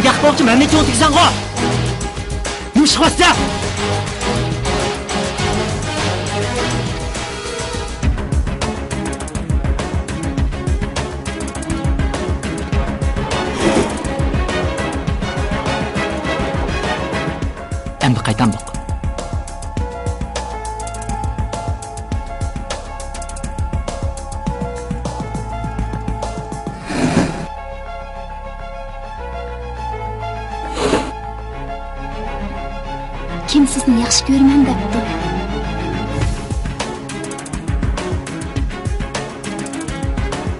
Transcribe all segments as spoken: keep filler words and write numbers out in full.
گەپ بولۇپچۇ مەننى چوڭ تېگىسەنغۇ. نېمە ئىش قىلىۋاتىسەن؟ ئەمدى قايتامدۇق. كىم سىزنى ياخشى كۆرىمەن دەپتۇ؟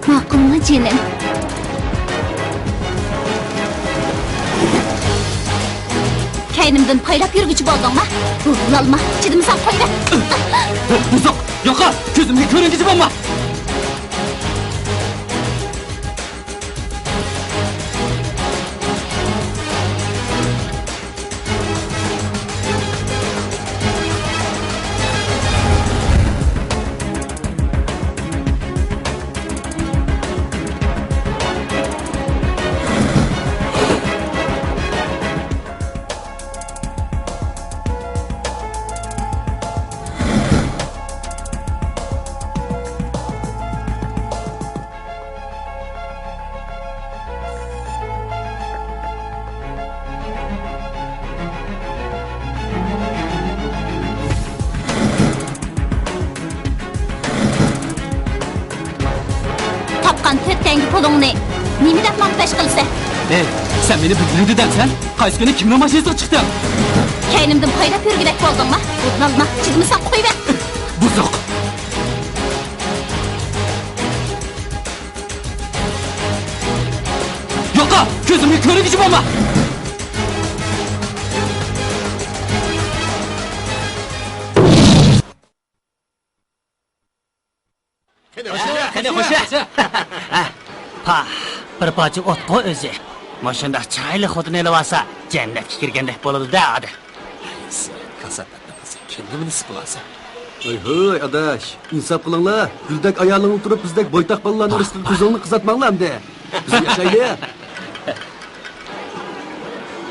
ماقۇلمۇ، جېنىم؟ كەينىمدىن پايلاپ يۈرگۈچى بولدۇڭما؟ بۇزۇلالما، چىدىمىساڭ قويۇۋەر. بۇزۇق! يوقال! كۆزۈمگە كۆرۈنگۈچى بولما! تاپقان تۆت تەڭگە پۇلۇڭنى نېمە دەپ ماڭا پەش قىلىسەن؟ ھەي، سەن مېنى بىلمەيدۇ دەمسەن؟ قايسى كۈنى كىمنىڭ ماشىنىسىغا چىقتىڭ؟ كەينىمدىن پايلاپ يۈرگۈدەك بولدۇڭما؟ بۇزۇلالما، چىدىمىساڭ قويۇۋەر. بۇزۇق! يوقا! كۆزۈمگە كۆرۈنگۈچى بولما! قېنى، خوشە! ھە، پاھ، بىر پارچە ئوتقۇ ئۆزى. مۇشۇنداق چىرايلىق خوتۇن ئېلىۋالسا، جەننەتكە كىرگەندەك بولىدۇ-دە ئادەم. كاساپەتنى قىلسا، كىمنى نېسىپ قىلارسەن؟ ھوي، ھوي، ئاداش، ئىنساپ قىلىڭلار. گۈلدەك ئايالىڭ ئولتۇرۇپ، بىزدەك بويتاق بالىلارنىڭ ئۈستىدە كۆزۈڭنى قىزارتماڭلار ئەمدى. بىز ياشايلى.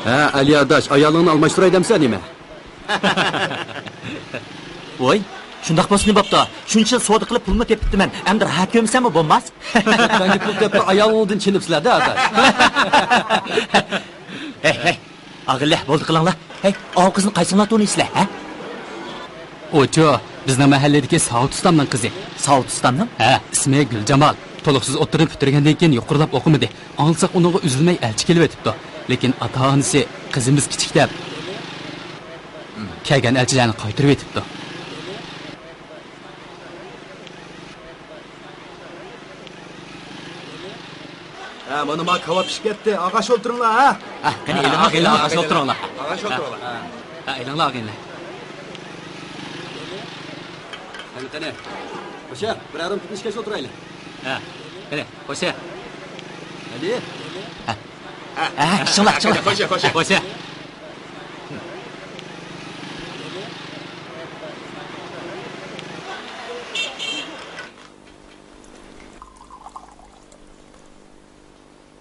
ھە، ئەلى ئاداش، ئايالىڭنى ئالماشتۇراي دەمسەن نېمە؟ ۋوي، شۇنداق بولسا نېمە بوپتۇ؟ شۇنچە يىل سودا قىلىپ پۇلمۇ تېپىپتىمەن، ئەمدى راھەت كۆرمىسەممۇ بولماس؟ تۆتتەڭگە پۇل تېپىپ ئايالىڭدىن چېلىپسىلەر-دە، ئاداش. ھەي، ھەي، ئاغىنىلەر، بولدى قىلىڭلار. ھەي، ئاۋۇ قىزنى قايسىڭلار تونۇيسىلەر، ھە؟ ئۇچۇ، بىزنىڭ مەھەللىدىكى ساۋۇت ئۇستامنىڭ قىزى. ساۋۇت ئۇستامنىڭ؟ ھە، ئىسمى گۈلجامال. تولۇقسىز ئوتتۇرىنى پۈتتۈرگەندىن كېيىن يۇقىرىلاپ ئوقۇمىدى. ئاڭلىساق ئۇنىڭغا ئۈزۈلمەي ئەلچى كېلىۋېتىپتۇ. لېكىن ئاتا-ئانىسى قىزىمىز كىچىك دەپ، كەلگەن ئەلچىلەرنى قايتۇرۇۋېتىپتۇ. ھە، مانا ما كاۋاپ پىشىپ كەتتى. ئاغاش ئولتۇرۇڭلار، ھە؟ ھە، قېنى، ئېلىڭلار، ئېلىڭلار، ئاغاش ئولتۇرۇڭلار. ئاغاش ئولتۇرۇڭلار. ھە، ئېلىڭلار، ئاغىنىلەر. قېنى، قېنى. خوشە، بىر يېرىم پىكنىشكەچ ئولتۇرايلى. ھە، قېنى، خوشە. ھەدى. ھە. ھە، ھە، شۇڭلار، شۇڭلار. خوشە، خوشە. خوشە.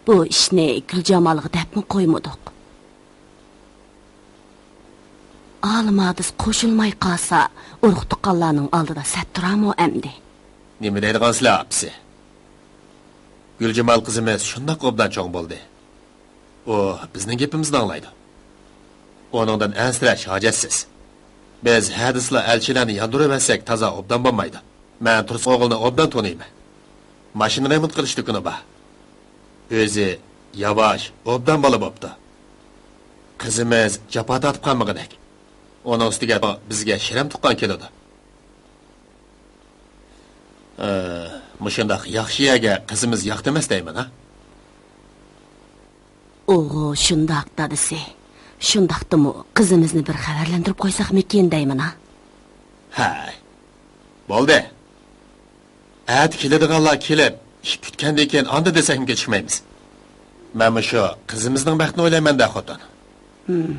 بۇ ئىشنى گۈلجامالغا دەپمۇ قويمىدۇق. ئالىم ھادىس قوشۇلماي قالسا، ئۇرۇق-تۇغقانلارنىڭ ئالدىدا سەت تۇرامۇ ئەمدى؟ نېمە دەيدىغانسىلەر، ئاپىسى؟ گۈلجامال قىزىمىز شۇنداق ئوبدان چوڭ بولدى. ئۇ بىزنىڭ گېپىمىزنى ئاڭلايدۇ. ئۇنىڭدىن ئەنسىرەش ھاجەتسىز. بىز ھە دېسىلا ئەلچىلەرنى ياندۇرۇۋەتسەك تازا ئوبدان بولمايدۇ. مەن تۇرسۇن ئوغۇلنى ئوبدان تونۇيمەن. ماشىنا رېمونت قىلىش دۇكىنى بار. ئۆزى ياۋاش، ئوبدان بالا بوپتۇ. قىزىمىز جاپا تارتىپ قالمىغۇدەك. ئۇنىڭ ئۈستىگە بىزگە شىرەم تۇغقان كېلىدۇ. ئە، مۇشۇنداق ياخشى يەرگە قىزىمىز ياق دېمەس دەيمەن، ھە؟ ئوغۇ شۇنداق دادىسى. شۇنداقتىمۇ قىزىمىزنى بىر خەۋەرلەندۈرۈپ قويساقمىكىن دەيمەن، ھە؟ ھەي، بولدى. ئەتە كېلىدىغانلار كېلىپ، ئىش پۈتكەندىن كېيىن ئاندىن دېسەكمۇ كېچىكمەيمىز. مەنمۇ شۇ قىزىمىزنىڭ بەختىنى ئويلايمەن-دە، خوتۇن. ھىم.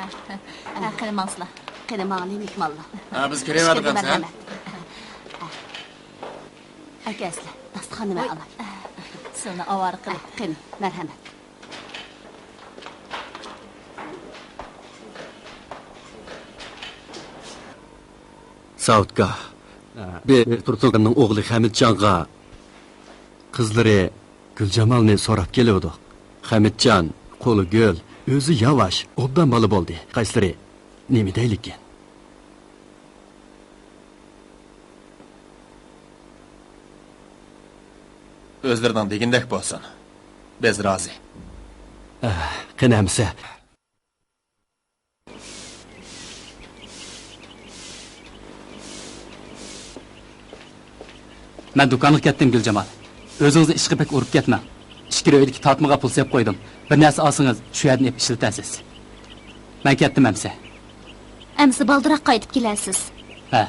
ھە، قېنى ماڭسىلا. قېنى ماڭلى، مېھمانلار. ھە، بىز كىرىۋاتىمىز، ھە؟ مەرھەمەت. ئەكەلسىلە، داستىخاننى مەن ئالاي. سىلىنى ئاۋارە قىلىپ. قېنى، مەرھەمەت. ساۋۇتكا، بىز تۇرسۇنخاننىڭ ئوغلى خەمىتجانغا، قىزلىرى گۈلجامالنى سوراپ كېلىۋىدۇق. خەمىتجان، قولى گۈل، ئۆزى ياۋاش، ئوبدان بالا بولدى. قايسىلىرى نېمە دەيلىكىن؟ ئۆزلىرىنىڭ دېگىنىدەك بولسۇن. بىز رازى. ئەھ، قېنى ئەمىسە. مەن دۇكانغا كەتتىم، گۈلجامال. ئۆزىڭىزنى ئىشقا بەك ئۇرۇپ كەتمەڭ. ئىچكىرى ئۆيدىكى تارتمىغا پۇل سېلىپ قويدۇم. بىر نەرسە ئالسىڭىز، شۇ يەردىن ئېلىپ ئىشلىتەرسىز. مەن كەتتىم ئەمسە. ئەمسە بالدۇراق قايتىپ كېلەرسىز. ھە.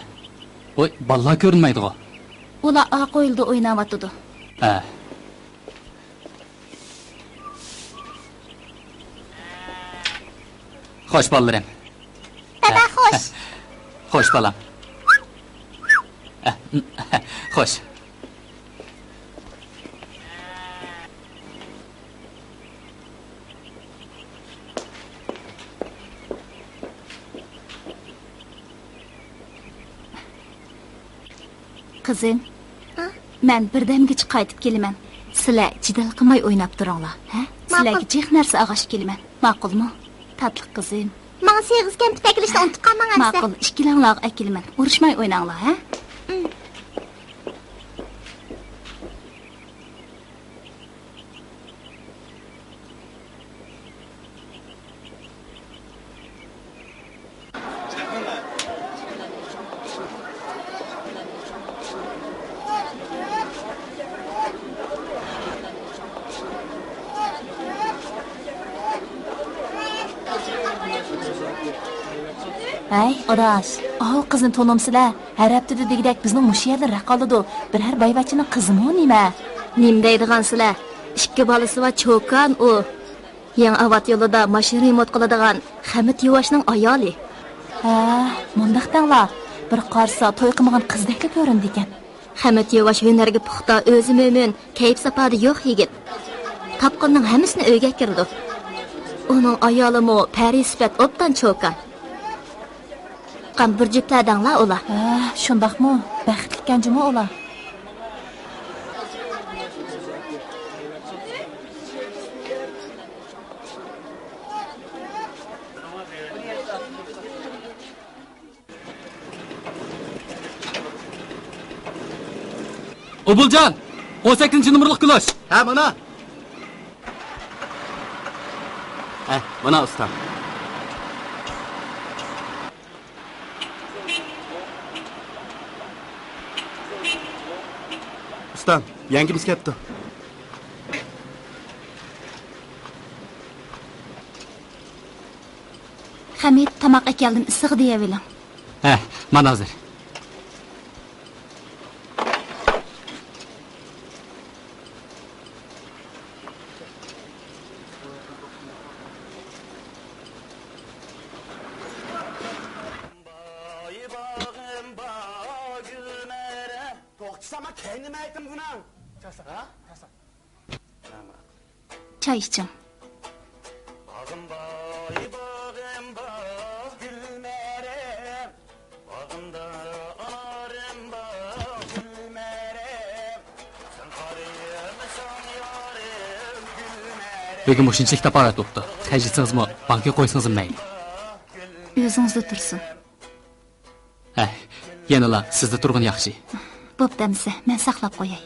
ۋوي، بالىلار كۆرۈنمەيدىغۇ. ئۇلار ئارقا ھويلىدا ئويناۋاتىدۇ. ھە. خوش، بالىلىرىم. دادا، خوش. خوش، بالام. خوش. قىزىم، ھە؟ مەن بىردەمگىچە قايتىپ كېلىمەن. سىلەر جېدەل قىلماي ئويناپ تۇرۇڭلار، ھە؟ ماقۇل. سىلەرگە جىق نەرسە ئاغاچ كېلىمەن. ماقۇلمۇ؟ تاتلىق قىزىم. ماڭا سېغىز كەمپۈت ئەكېلىشنى ئۇنتۇپ قالماڭ، ئەمىسە. ماقۇل، ئىككىلەڭلارغا ئەكېلىمەن. ئۇرۇشماي ئويناڭلار، ھە؟ ھەي، ئاداش، ئاۋۇ قىزنى تونۇمسىلە؟ ھەر ھەپتىدە دېگۈدەك بىزنىڭ مۇشۇ يەردىن رەق ئالىدۇ. بىرەر بايۋەچچىنىڭ قىزىمۇ نېمە؟ نېمە دەيدىغانسىلە؟ ئىككى بالىسى بار چوكان ئۇ. يېڭى ئاۋات يولىدا ماشىنا رېمونت قىلىدىغان خەمىت يۇۋاشنىڭ ئايالى. ھە، مۇنداق دەڭلار. بىر قارىسا توي قىلمىغان قىزدەكلا كۆرۈنىدىكەن. خەمىت يۇۋاش ھۈنەرگە پۇختا، ئۆزى مۆمىن، كەيپ-ساپادە يوق يىگىت. تاپقىنىنىڭ ھەممىسىنى ئۆيگە ئەكىرىدۇ. ئۇنىڭ ئايالىمۇ پەرى سۈپەت ئوبدان چوكان. قان بىر جۈپلەدەڭلار ئۇلار. ھە، شۇنداقمۇ؟ بەختلىككەن جۇمۇ ئۇلار. ئوبۇلجان، ئون سەككىزىنچى نومۇرلۇق كۇلۇش. ھە، مانا. ھە، مانا ئۇستام. ئۇستام، يەڭگىمىز كەپتۇ. خەمىت، تاماق ئەكەلدىم، ئىسسىغا دېيەۋېلىڭ. ھە، مانا ھازىر. توختىساما كەينىمە ئېيتىم بۇنىڭ. چاي ئىچىڭ. بۈگۈن مۇشۇنچىلىك تاپاۋەت بوپتۇ. خەجلىسىڭىزمۇ، بانكىغا قويسىڭىزمۇ مەيلى. ئۆزىڭىزدە تۇرسۇن. ھەي، يەنىلا سىزدە تۇرغىنى ياخشى. بوپتۇ ئەمىسە، مەن ساقلاپ قوياي.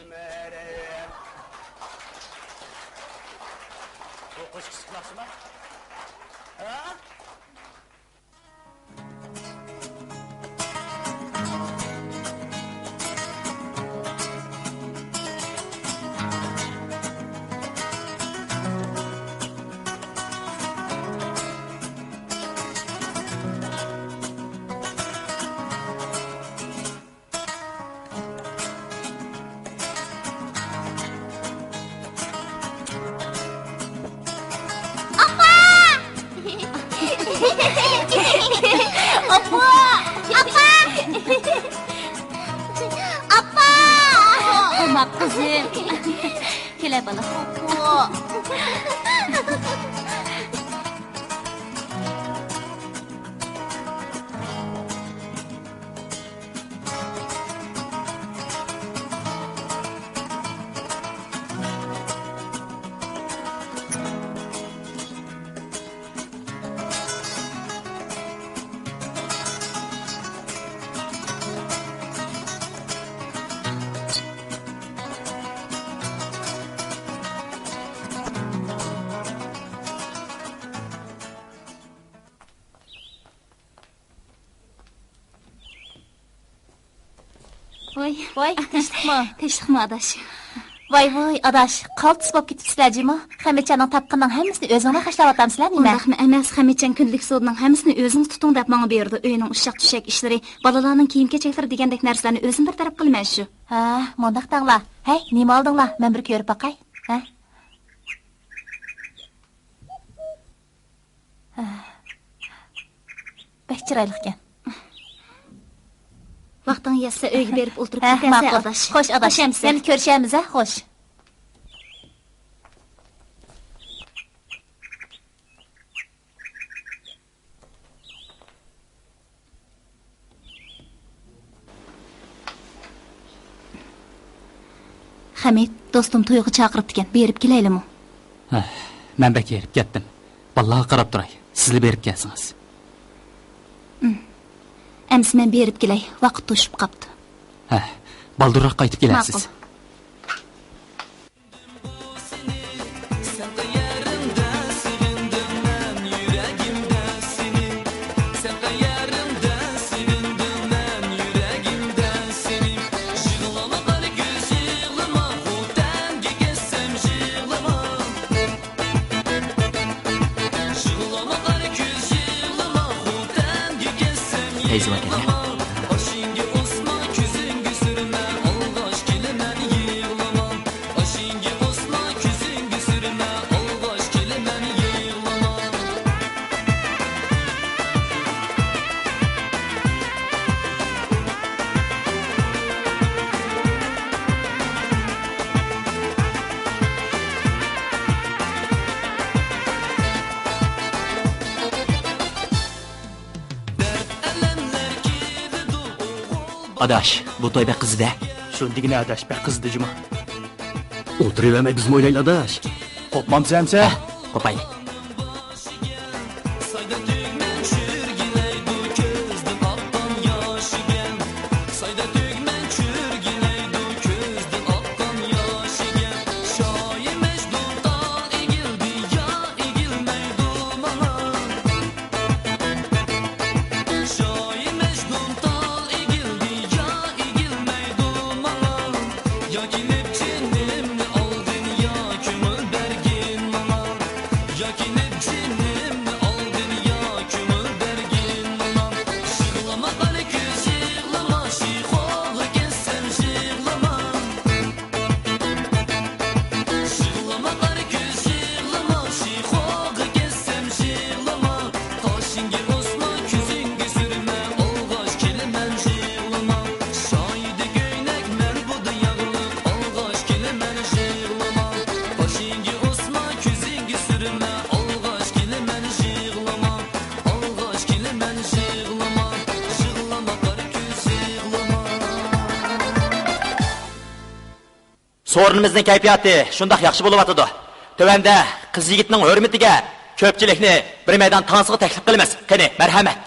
ئاپا! ئاپا! ئاپا! ئانا قىزىم. كېلە بالا. ۋاي، ۋاي، تىنچلىقمۇ؟ تىنچلىقمۇ، ئاداش؟ ۋاي، ۋاي، ئاداش، قالتىس بولۇپ كېتىپسىلەر جۇمۇ. خەمىتجاننىڭ تاپقىنىنىڭ ھەممىسىنى ئۆزۈڭلار خەجلەۋاتامسىلەر نېمە؟ ئۇنداقمۇ ئەمەس، خەمىتجان كۈندىلىك سودىنىڭ ھەممىسىنى ئۆزىڭىز تۇتۇڭ دەپ ماڭا بۇيرۇدى. ئۆينىڭ ئۇششاق-چۈششەك ئىشلىرى، بالىلارنىڭ كىيىم-كېچەكلىرى دېگەندەك نەرسىلەرنى ئۆزۈم بىر تەرەپ قىلىمەن شۇ. ھە، مۇنداق دەڭلار. ھەي، نېمە ئالدىڭلار؟ مەن بىر كۆرۈپ باقاي. ھە؟ بەك چىرايلىقكەن. ۋاقتىڭ يەتسە ئۆيگە بېرىپ ئولتۇرۇپ ھە، كېتەرسەن، ماقۇل. ئاداش. خوش، ئاداش. خوش ئەمىسە. يەنە كۆرۈشەرمىز، ھە؟ خوش. خەمىت، دوستۇم تويغا چاقىرىپتىكەن، بېرىپ كېلەيلىمۇ؟ ھە، مەن بەك ھېرىپ كەتتىم. بالىلارغا قاراپ تۇراي، سىزلا بېرىپ كەلسىڭىز. ئەمسە مەن بېرىپ كېلەي، ۋاقىت توشۇپ قاپتۇ. ھە، بالدۇرراق قايتىپ كېلەرسىز. ماقۇل. پەيزى باركەن. ئاداش، بۇ توي بەك قىزىدە. شۇندىگىنە ئاداش، بەك قىزىدى جۇما. ئولتۇرۇۋەرمەي بىزمۇ ئوينايلى ئاداش. قوپمامسەن ئەمسە؟ ھە، قوپايلى. سورۇنىمىزنىڭ كەيپىياتى شۇنداق ياخشى بولۇۋاتىدۇ. تۆۋەندە قىز يىگىتنىڭ ھۆرمىتىگە كۆپچىلىكنى بىر مەيدان تانسىغا تەكلىپ قىلىمىز. قېنى، مەرھەمەت!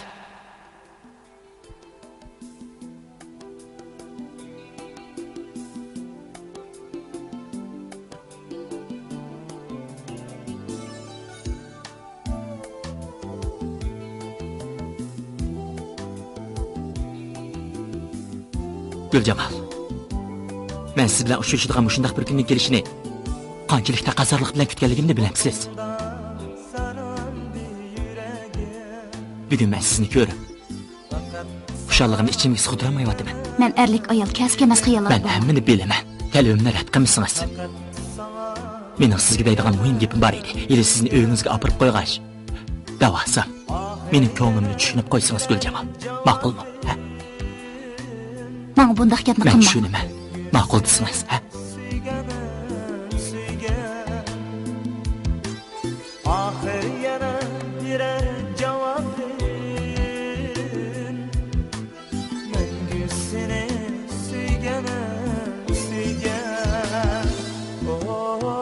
گۈلجامال، مەن سىز بىلەن ئۇچرىشىدىغان مۇشۇنداق بىر كۈننىڭ كېلىشىنى قانچىلىك تەقەززالىق بىلەن كۈتكەنلىكىمنى بىلەمسىز؟ بۈگۈن مەن سىزنى كۆرۈپ، خۇشاللىقىمنى ئىچىمگە سىغدۇرالمايۋاتىمەن. مەن ئەرلىك ئايال، كەسكە ئەمەس خىياللار مەن بۇ. ھەممىنى بىلىمەن. تەلىپىمنى رەت قىلمىسىڭىز. مېنىڭ سىزگە دەيدىغان مۇھىم گېپىم بار ئىدى. ھېلى سىزنى ئۆيىڭىزگە ئاپىرىپ قويغاچ، دەۋالسام. مېنىڭ كۆڭلۈمنى چۈشىنىپ قويسىڭىز، گۈلجامال. ماقۇلمۇ؟ ھە؟ ماڭا بۇنداق گەپنى قىلماڭ. مەن چۈشىنىمەن. ماقۇل دېسىڭىز، ھە؟ ئاخىر يەنە بېرەر جاۋابىم. مەڭگۈ سېنى سۆيگەن، سۆيگەن. ئو، ئو، ئو.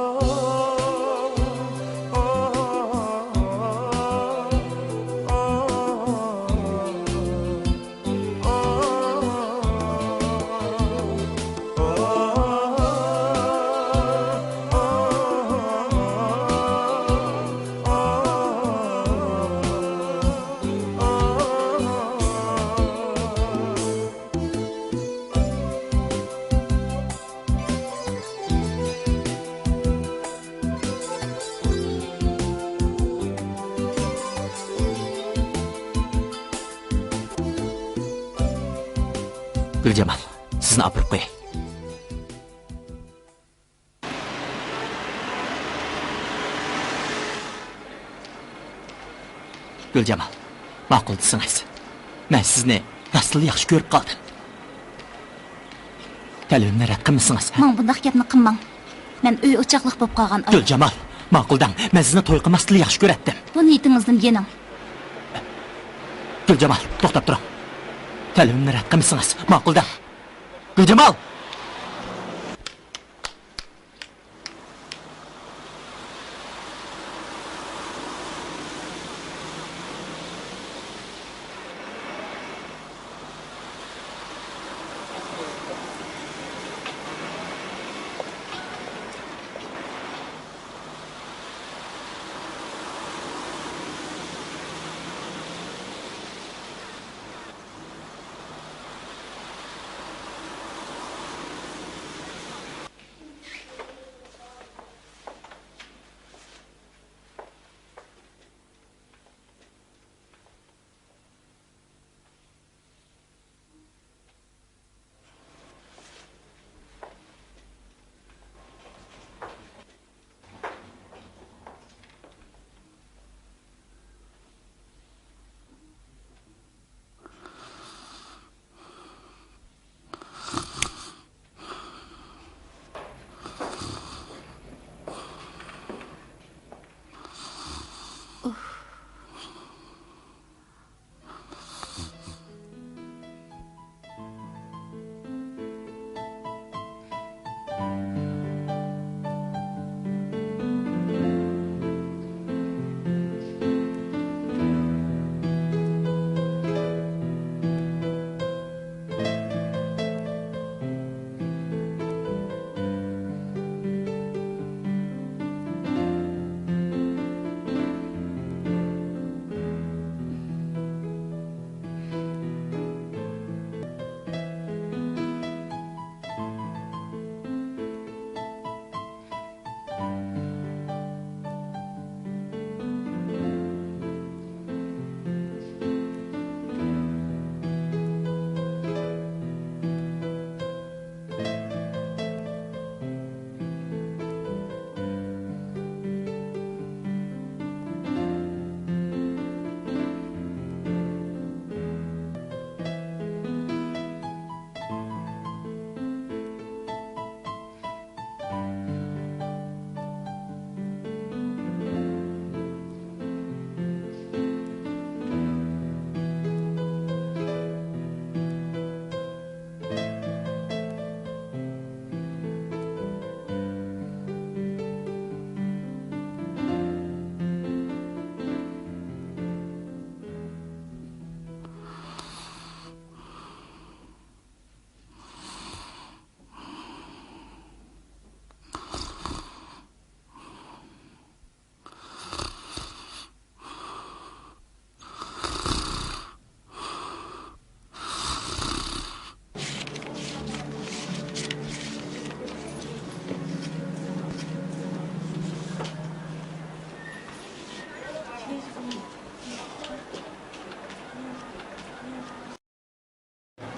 گۈلجامال، سىزنى ئاپىرىپ قوياي. گۈلجامال، ماقۇل دېسىڭىز. مەن سىزنى راستلا ياخشى كۆرۈپ قالدىم. تەلىپىمنى رەت قىلمىسىڭىز، ھە؟ ماڭا بۇنداق گەپنى قىلماڭ. مەن ئۆي ئوچاقلىق بولۇپ قالغان ئايال. گۈلجامال، ماقۇل دەڭ، مەن سىزنى توي قىلماسلىقلا ياخشى كۆرەتتىم. بۇ نىيىتىڭىزدىن يېنىڭ. گۈلجامال، توختاپ تۇرۇڭ. تەلىپىمنى رەت قىلمىسىڭىز، ماقۇل دەڭ. گۈلجامال!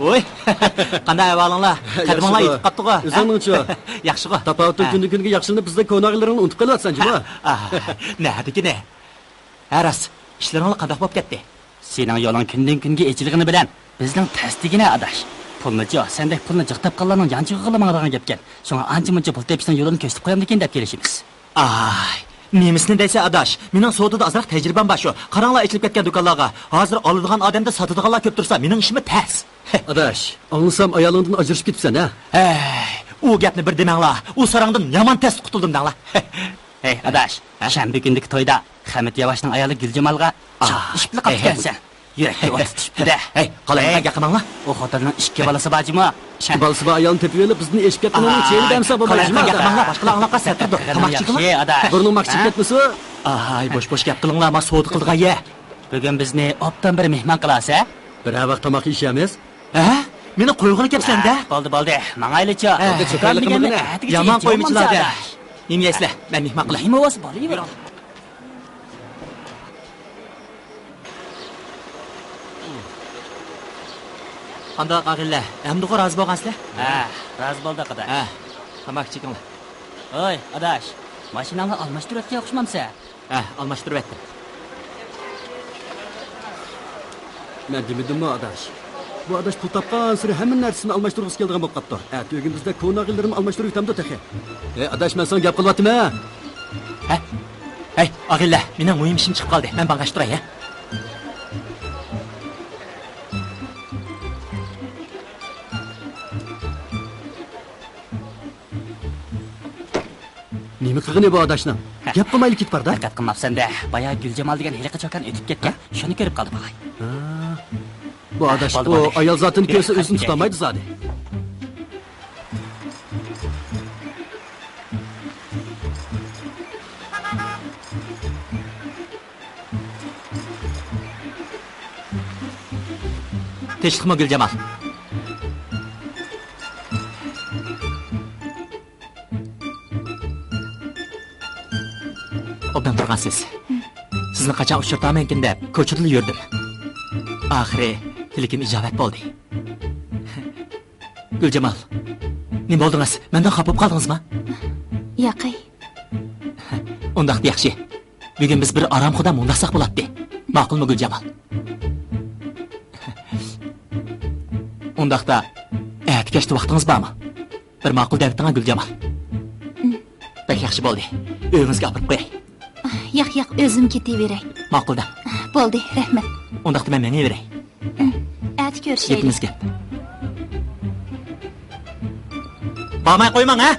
ۋوي، قانداق ئەھۋالىڭلار؟ قەدىمىڭلار يېتىپ قاپتىغۇ. ئۆزۈڭنىڭچۇ؟ ياخشىغۇ. تاپاۋىتىڭ كۈندىن كۈنگە ياخشىلىنىپ، بىزدەك كونا ئاغىنىلىرىڭنى ئۇنتۇپ قېلىۋاتىسەن جۇمۇ. ئاھ، نەدىكىنى؟ ھە راست، ئىشلىرىڭلار قانداق بولۇپ كەتتى؟ سېنىڭ يولۇڭ كۈندىن-كۈنگە ئېچىلغىنى بىلەن بىزنىڭ تەستىگىنە، ئاداش. پۇلنىچۇ، سەندەك پۇلنى جىق تاپقانلارنىڭ يانچۇقىغىلا ماڭىدىغان گەپكەن. شۇڭا ئانچە-مۇنچە پۇل تېپىشنىڭ يولىنى كۆرسىتىپ قويامدىكىن دەپ كېلىشىمىز. ئاي، نېمىسىنى دەيسەن، ئاداش؟ مېنىڭ سودىدا ئازراق تەجرىبەم بار شۇ. قاراڭلار، ئېچىلىپ كەتكەن دۇكانلارغا. ھازىر ئالىدىغان ئادەمدە ساتىدىغانلار كۆپ تۇرسا، مېنىڭ ئىشىممۇ تەس. ئاداش، ئاڭلىسام ئايالىڭدىن ئاجرىشىپ كېتىپسەن ھە؟ ھەي، ئۇ گەپنى بىر دېمەڭلار. ئۇ ساراڭدىن يامان تەس قۇتۇلدۇم دەڭلار. ھەي، ئاداش، ھە؟ شەنبە كۈنىدىكى تويدا خەمىت ياۋاشنىڭ ئايالى گۈلجامالغا چاپلىشىپلا قاپتىكەنسەن. يۈرەككە ئوت تۇتۇشۇپتۇ-دە. ھەي، قالايمىقان، گەپ قىلماڭلار. ئۇ خوتۇننىڭ ئىككى بالىسى بار جۇمۇ. ئىككى بالىسى بار ئايالنى تېپىۋېلىپ، بىزدىن ئېشىپ كەتكىنىڭنىڭ چېيىنى دەمسە بولمايدۇ. قالايمىقان، گەپ قىلماڭلار. باشقىلار ئاڭلاپ قالسا، تەس تۇرىدۇ. تاماق ئىچىڭلار. بۇرنۇڭ ماكچىپ كەتمىسۇن. ئاي، بوش-بوش گەپ قىلىڭلار، ما سودا قىلىدىغان يەر. بۈگۈن بىزنى ئوبدان بىر مېھمان قىلارسەن. بىرەر ۋاق تاماق ئىشەمىز. ھە؟ مېنى قويغىلى كەپسەن-دە. بولدى، بولدى، ماڭايلىچۇ. ھە. دۇكان دېگەننى ئەتىگىچە يامان قويمىچىلار-دە. نېمە يەيسىلەر؟ مەن مېھمان قىلاي. نېمە بولسا بولىۋېرىڭ. قانداق، ئاغىنىلەر؟ ئەمدىغۇ رازى بولغانسىلەر؟ ھە، رازى بولدۇق، ئاداش. ھە، تاماق چېكىڭلار. ھوي، ئاداش، ماشىناڭنى ئالماشتۇرۇۋەتكەن ئوخشىمامسەن؟ ھە، ئالماشتۇرۇۋەتتىم. مەن دېمىدىممۇ، ئاداش؟ بۇ ئاداش پۇل تاپقانسېرى ھەممە نەرسىسىنى ئالماشتۇرغۇسى كېلىدىغان بولۇپ قاپتۇ. ئەتە ئۆگۈن بىزدە كونا ئاغىنىلىرىمۇ ئالماشتۇرۇۋېتەمدۇ تېخى. ھەي، ئاداش، مەن ساڭا گەپ قىلىۋاتىمەن. ھە؟ ھەي، ئاغىنىلەر، مېنىڭ مۇھىم ئىشىم چىقىپ قالدى. مەن ماڭغاچ تۇراي، ھە؟ نېمە قىلغىنى بۇ ئاداشنىڭ؟ گەپ قىلمايلا كېتىپ بار-دە. دىققەت قىلماپسەن-دە، بايا گۈلجامال دېگەن ھېلىقى چوكان ئۆتۈپ كەتكەن، شۇنى كۆرۈپ قالدىم، ئاغاي. ھە؟ بۇ ئاداش، بولدى، ئۇ بولدى. ئايال زاتىنى كۆرسە ئۆزىنى تۇتالمايدۇ زادى. تىنچلىقمۇ، گۈلجامال؟ ئوبدان تۇرغانسىز. سىزنى قاچان ئۇچرىتارمەنكىن دەپ، كوچىدىلا يۈردۈم. ئاخىرى تىلىكىم ئىجابەت بولدى. گۈلجامال، نېمە بولدىڭىز؟ مەندىن خاپا بولۇپ قالدىڭىزمۇ؟ ياقەي. ئۇنداقتا ياخشى. بۈگۈن بىز بىر ئارامخۇدا مۇڭداشساق بولاتتى. ماقۇلمۇ، گۈلجامال؟ ئۇنداقتا، ئەتە كەچتە ۋاقتىڭىز بارمۇ؟ بىر ماقۇل دەۋېتىڭە، گۈلجامال. بەك ياخشى بولدى. ئۆيىڭىزگە ئاپىرىپ قوياي. ياق، ياق، ئۆزۈم كېتىۋېرەي. ماقۇل دەڭ. بولدى، رەھمەت. ئۇنداقتا مەن مېڭىۋېرەي. ئەتە كۆرۈشەيلى. گېپىمىز گەپ. بارماي قويماڭ، ھە؟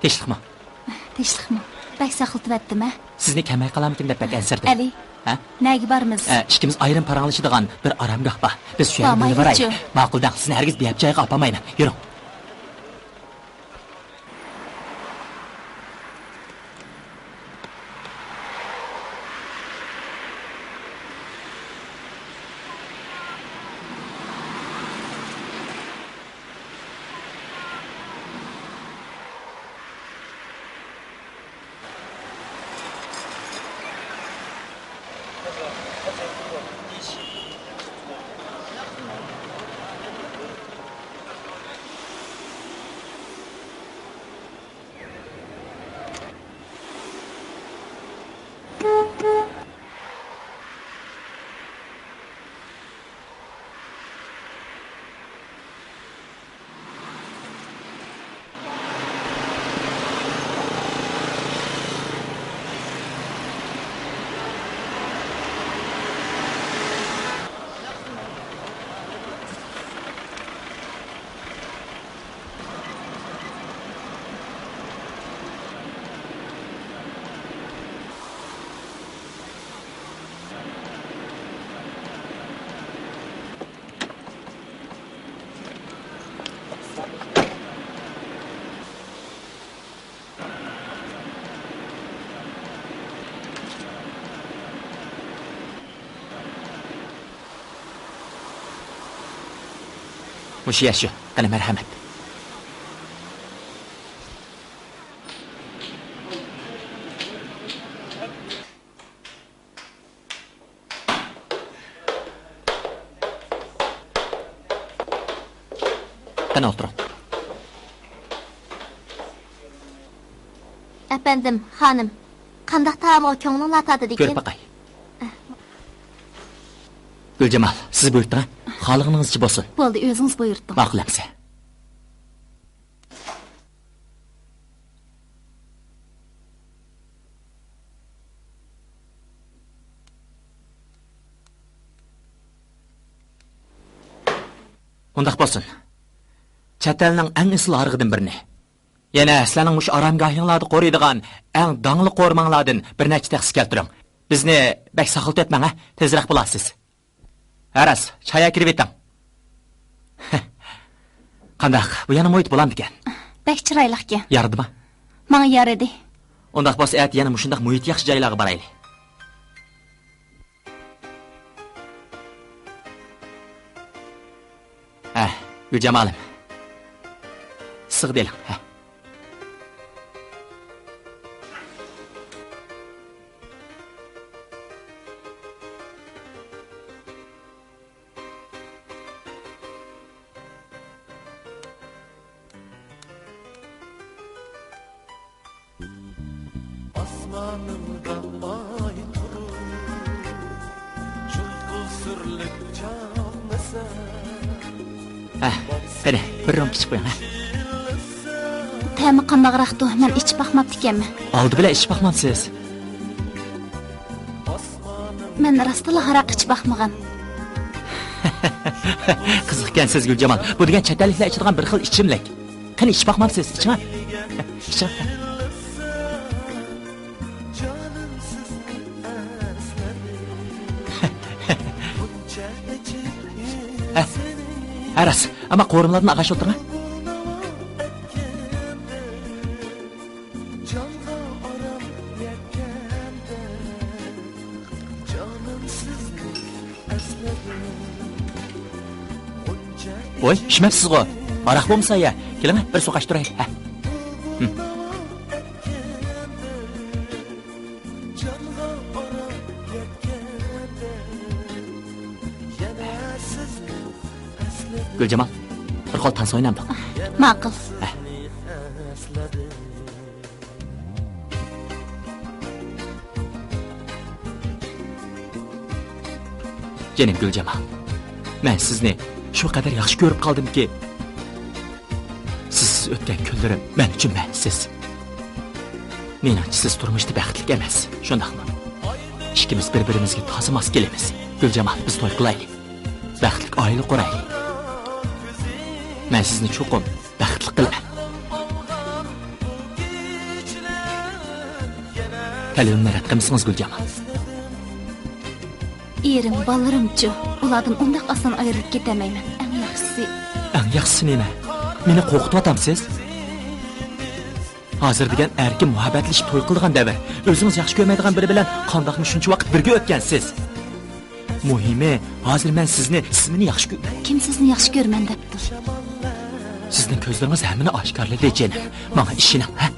تىنچلىقمۇ؟ تىنچلىقمۇ؟ بەك ساقلىتىۋەتتىم ھە؟ سىزنى كەلمەي قالامىكىن دەپ بەك ئەنسىرىدىم. ئەلى، ھە؟ نەگە بارىمىز؟ ئە، ئىككىمىز ئايرىم پاراڭلىشىدىغان بىر ئارامگاھ بار. بىز شۇ يەرگە بارمايلىچۇ. ماقۇل دەڭ، سىزنى ھەرگىز بىئەپ جايغا ئاپارمايمەن. يۈرۈڭ. مۇشۇ يەر شۇ. قېنى، مەرھەمەت. قېنى، ئولتۇرۇڭ. ئەپەندىم، خانىم، قانداق تائامغا كۆڭلۈڭلار تارتىدىكىن؟ كۆرۈپ باقاي. گۈلجامال، سىز بۇيرۇتۇڭ، ھە؟ خالىغىنىڭىزچە بولسۇن. بولدى، ئۆزىڭىز بۇيرۇتۇڭ. ماقۇل ئەمىسە. ئۇنداق بولسۇن. چەت ئەلنىڭ ئەڭ ئېسىل ھارىقىدىن بىرنى. يەنە سىلەرنىڭ مۇشۇ ئارامگاھىڭلاردا قورۇيدىغان ئەڭ داڭلىق قورۇماڭلاردىن بىر نەچچە تەخسە كەلتۈرۈڭ. بىزنى بەك ساقلىتىۋەتمەڭ، ھە؟ تېزرەك بولارسىز. ھە راست، چاي ئەكىرىۋېتىڭ. قانداق، بۇ يەنە مۇھىت بولامدىكەن؟ بەك چىرايلىقكەن. يارىدىما؟ ماڭا يارىدى. ئۇنداق بولسا ئەتە يەنە مۇشۇنداق مۇھىتى ياخشى جايلارغا بارايلى. ھە، گۈلجامالىم. ئىسسىغا دېلىڭ، ھە. ئاسمانىمدا ئاي تۇرۇپ، چوڭقۇر سۈرلۈك چاغلىسا. ھە، قېنى، بىر رومكا ئىچىپ قويۇڭ، ھە. تەمى قانداقراقتۇ؟ مەن ئىچىپ باقماپتىكەنمەن. ئالدى بىلەن ئىچىپ باقمامسىز؟ مەن راستلا ھاراق ئىچىپ باقمىغان. قىزىقكەنسىز، گۈلجامال. بۇ دېگەن چەت ئەللىكلەر ئىچىدىغان بىر خىل ئىچىملىك. قېنى، ئىچىپ باقمامسىز؟ ئىچىڭە. ئىچىڭە. ھە، ھە، راست. ئەمما قورۇمىلاردىن ئالغاچ ئولتۇرۇڭ. ۋوي، ئىچمەپسىزغۇ؟ ھاراق بولمىسا يە. كېلىڭە، بىر سۇ قاچتۇرايلى. ھە. ھىم. گۈلجامال، بىر قول تانسا ئوينامدۇق؟ ماقۇل. ھە. جېنىم گۈلجامال، مەن سىزنى شۇ قەدەر ياخشى كۆرۈپ قالدىمكى، سىزسىز ئۆتكەن كۈنلىرىم مەن ئۈچۈن مەنىسىز. مېنىڭچە سىز تۇرمۇشتا بەختلىك ئەمەس، شۇنداقمۇ؟ ئىككىمىز بىر-بىرىمىزگە تازا ماس كېلىمىز. گۈلجامال، بىز توي قىلايلى. بەختلىك ئائىلە قۇرايلى. مەن سىزنى چوقۇم بەختلىك قىلىمەن. تەلىپىمنى رەت قىلمىسىڭىز، گۈلجامال. ئېرىم، بالىلىرىمچۇ؟ ئۇلاردىن ئۇنداق ئاسان ئايرىلىپ كېتەلمەيمەن. ئەڭ ياخشىسى. ئەڭ ياخشىسى نېمە؟ مېنى قورقۇتۇۋاتامسىز؟ ھازىر دېگەن ئەركىن مۇھەببەتلىشىپ توي قىلىدىغان دەۋر. ئۆزىڭىز ياخشى كۆرمەيدىغان بىرى بىلەن قانداقمۇ شۇنچە ۋاقىت بىرگە ئۆتكەنسىز؟ مۇھىمى، ھازىر مەن سىزنى، سىز مېنى ياخشى كۆ-، كىم سىزنى ياخشى كۆرىمەن دەپتۇ؟ سىزنىڭ كۆزلىرىڭىز ھەممىنى ئاشكارىلىدى، جېنىم. ماڭا ئىشىنىڭ، ھە؟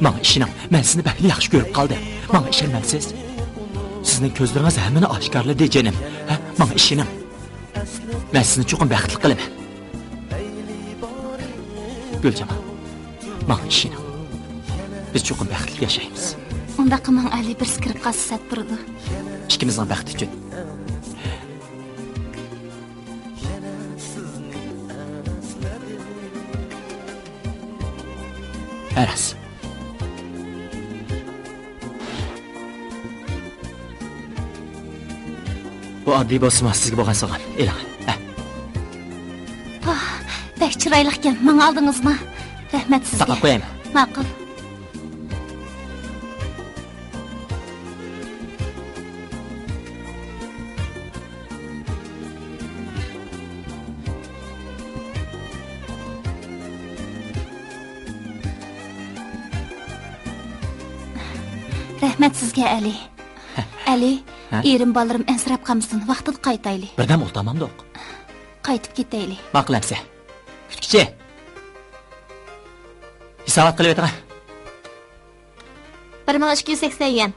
ماڭا ئىشىنىڭ، مەن سىزنى بەكلا ياخشى كۆرۈپ قالدىم. ماڭا ئىشەنمەمسىز؟ سىزنىڭ كۆزلىرىڭىز ھەممىنى ئاشكارىلىدى، جېنىم. ھە؟ ماڭا ئىشىنىڭ. مەن سىزنى چوقۇم بەختلىك قىلىمەن. گۈلجامال، ماڭا ئىشىنىڭ. بىز چوقۇم بەختلىك ياشايمىز. ئۇنداق قىلماڭ، ئەلى، بىرسى كىرىپ قالسا سەت تۇرىدۇ. ئىككىمىزنىڭ بەختى ئۈچۈن. ھە راست. بۇ ئاددىي بولسىمۇ، سىزگە بولغان سوۋغام. ئېلىڭ. ھە. ئاھ، بەك چىرايلىقكەن. ماڭا ئالدىڭىزمۇ؟ رەھمەت سىزگە. ساقلاپ قويايمۇ؟ ماقۇل. رەھمەت سىزگە، ئەلى. ئەلى، ھە؟ ئېرىم، بالىلىرىم ئەنسىرەپ قالمىسۇن، ۋاقتىدا قايتايلى. بىردەم ئولتۇرمامدۇق؟ قايتىپ كېتەيلى. ماقۇل ئەمسە. كۈتكۈچى. ھېسابات قىلىۋېتىڭە. بىر مىڭ ئىككى يۈز سەكسەن يۈەن.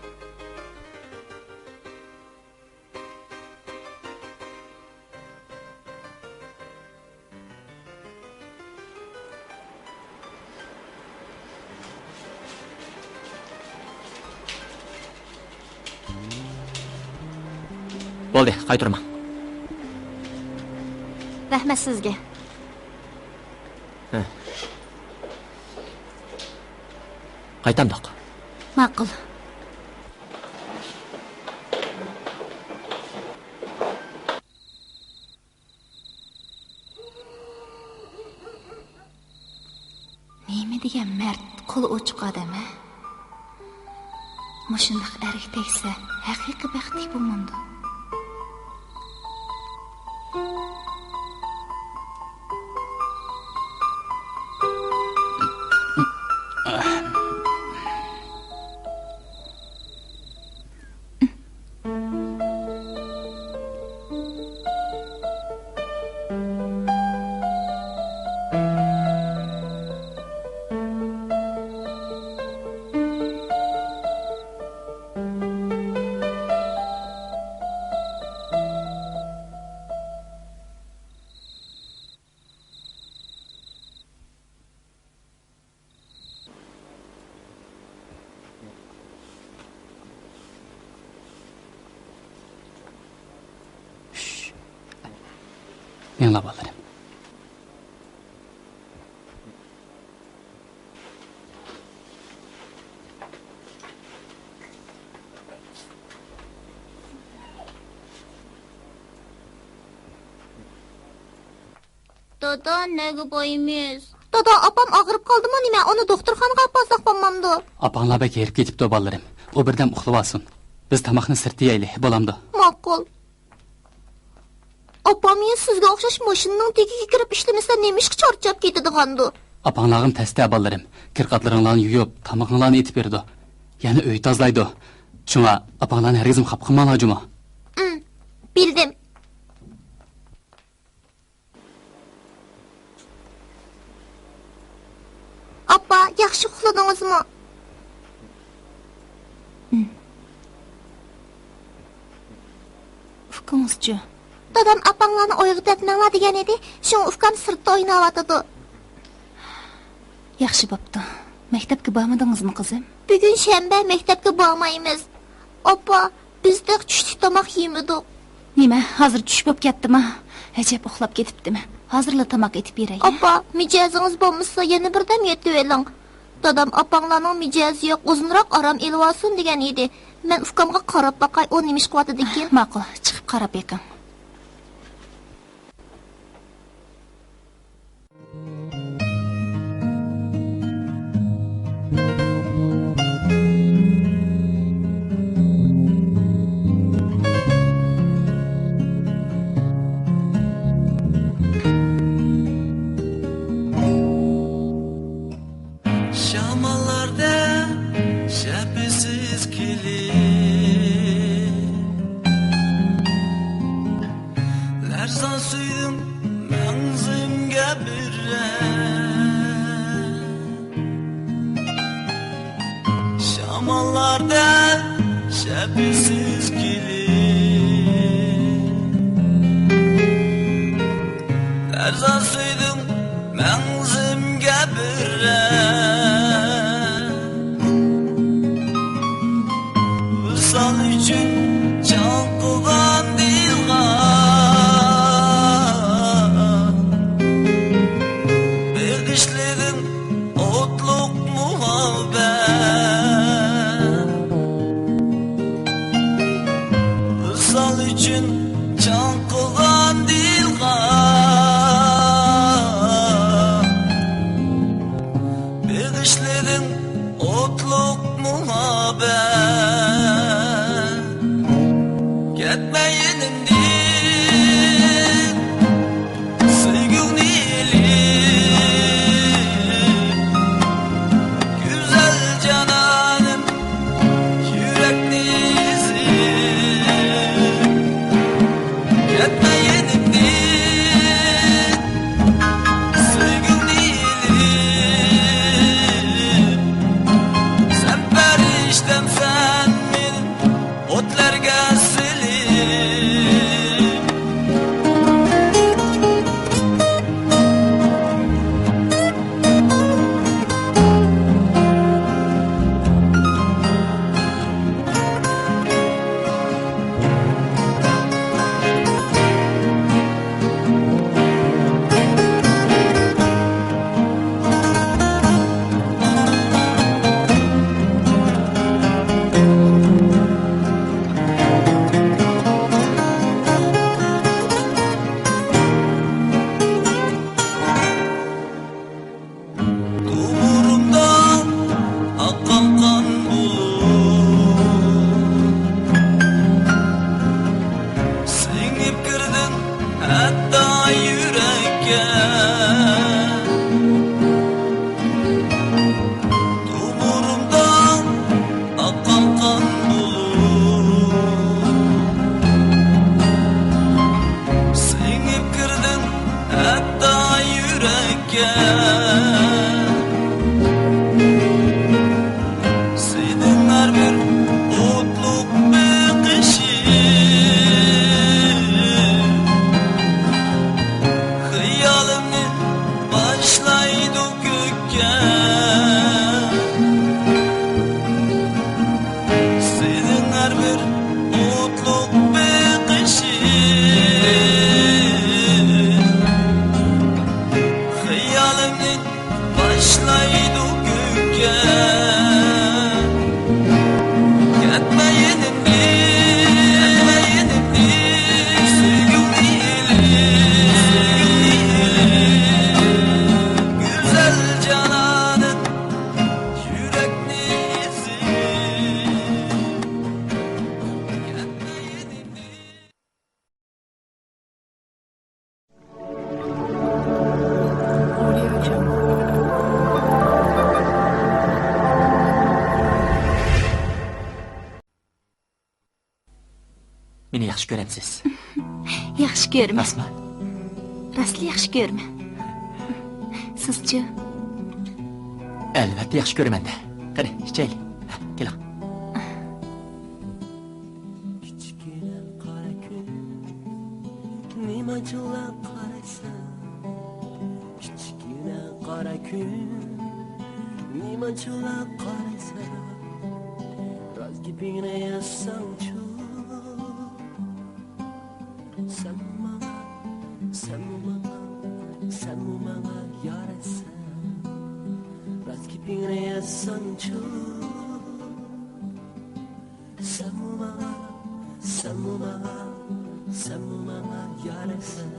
بولدى، قايتۇرماڭ. رەھمەت سىزگە. ھە. قايتامدۇق؟ ماقۇل. نېمە دېگەن مەرد، قولى ئوچۇق ئادەم، ھە؟ مۇشۇنداق ئەرگە تەگسە، ھەقىقىي بەختلىك بولمامدۇ؟ مېڭىڭلار بالىلىرىم. دادا، نەگە بارىمىز؟ دادا، ئاپام ئاغرىپ قالدىمۇ نېمە؟ ئۇنى دوختۇرخانىغا ئاپارساق بولمامدۇ؟ ئاپاڭلار بەك ھېرىپ كېتىپتۇ، بالىلىرىم. ئۇ بىردەم ئۇخلىۋالسۇن. بىز تاماقنى سىرتتا يەيلى، بولامدۇ؟ ماقۇل. ئاپام يەنە سىزگە ئوخشاش ماشىنىنىڭ تېگىگە كىرىپ ئىشلىمىسە، نېمىشقا چارچاپ كېتىدىغاندۇ؟ ئاپاڭلارغىمۇ تەستە، بالىلىرىم. كىر-قاتلىرىڭلارنى يۇيۇپ، تامىقىڭلارنى ئېتىپ بېرىدۇ. يەنە ئۆي تازىلايدۇ. شۇڭا ئاپاڭلارنى ھەرگىزمۇ خاپا قىلماڭلار جۇمۇ. ئىم، بىلدىم. ئاپا، ياخشى ئۇخلىدىڭىزمۇ؟ ئۇكىڭىزچۇ؟ دادام ئاپاڭلارنى ئويغىتىۋەتمەڭلار دېگەن ئىدى، شۇڭا ئۇكام سىرتتا ئويناۋاتىدۇ. ياخشى بوپتۇ. مەكتەپكە بارمىدىڭىزمۇ، قىزىم؟ بۈگۈن شەنبە، مەكتەپكە بارمايمىز. ئاپا، بىز تېخى چۈشلۈك تاماق يېمىدۇق. نېمە، ھازىر چۈش بوپ كەتتىما؟ ئەجەب ئۇخلاپ كېتىپتىمەن. ھازىرلا تاماق ئېتىپ بېرەي. ئاپا، مىجەزىڭىز بولمىسا، يەنە بىردەم يېتىۋېلىڭ. دادام ئاپاڭلارنىڭ مىجەزى يوق، ئۇزۇنراق ئارام ئېلىۋالسۇن دېگەن ئىدى. مەن ئۇكامغا قاراپ باقاي، ئۇ نېمە ئىش قىلىۋاتىدىكىن؟ ماقۇل، چىقىپ قاراپ بېقىڭ. شاماللاردا شەپىسىز كېلىپ، لەرزان سۆيدۈڭ مەڭزىمگە بىر رەڭ. شاماللاردا شەپىسىز كېلىپ، لەرزان سۆيدۈڭ مەڭزىمگە بىر رەڭ. ۋىسال ئۈچۈن چاڭقىغان دىلغا بېغىشلىدىڭ ئوتلۇق مۇھەببەت. ۋىسال ئۈچۈن چاڭقىغان دىلغا ھەتتا يۈرەككە سېنىڭ ھەر بىر ئوتلۇق بېقىشىڭ خىيالىمنى باشلايدۇ كۆككە. سېنىڭ ھەر بىر ئوتلۇق بېقىشىڭ خىيالىمنى باشلايدۇ كۆككە. كەتمە يېنىمدىن، كەتمە يېنىمدىن، سۆيگۈڭنى ئېلىپ، سۆيگۈڭنى ئېلىپ، گۈزەل جانانىم. يۈرەكنى ئېزىپ، كەتمە يېنىمدىن. مېنى ياخشى كۆرەمسىز؟ ياخشى كۆرىمەن. راستمۇ؟ راستلا ياخشى كۆرىمەن. سىزچۇ؟ ئەلۋەتتە ياخشى كۆرىمەن-دە. قېنى، ئىچەيلى. كېلىڭ. كىچىككىنە قارا كۈن، نېمانچىلا قارايسەن؟ كىچىككىنە قارا كۈن، نېمانچىلا قارايسەن؟ راست گېپىڭنى ئېيتساڭچۇ. سەنمۇ ماڭا، سەنمۇ ماڭا، سەنمۇ ماڭا يارەيسەن. راست گېپىڭنى ئېيتساڭچۇ. سەنمۇ ماڭا، سەنمۇ ماڭا، سەنمۇ ماڭا يارەيسەن.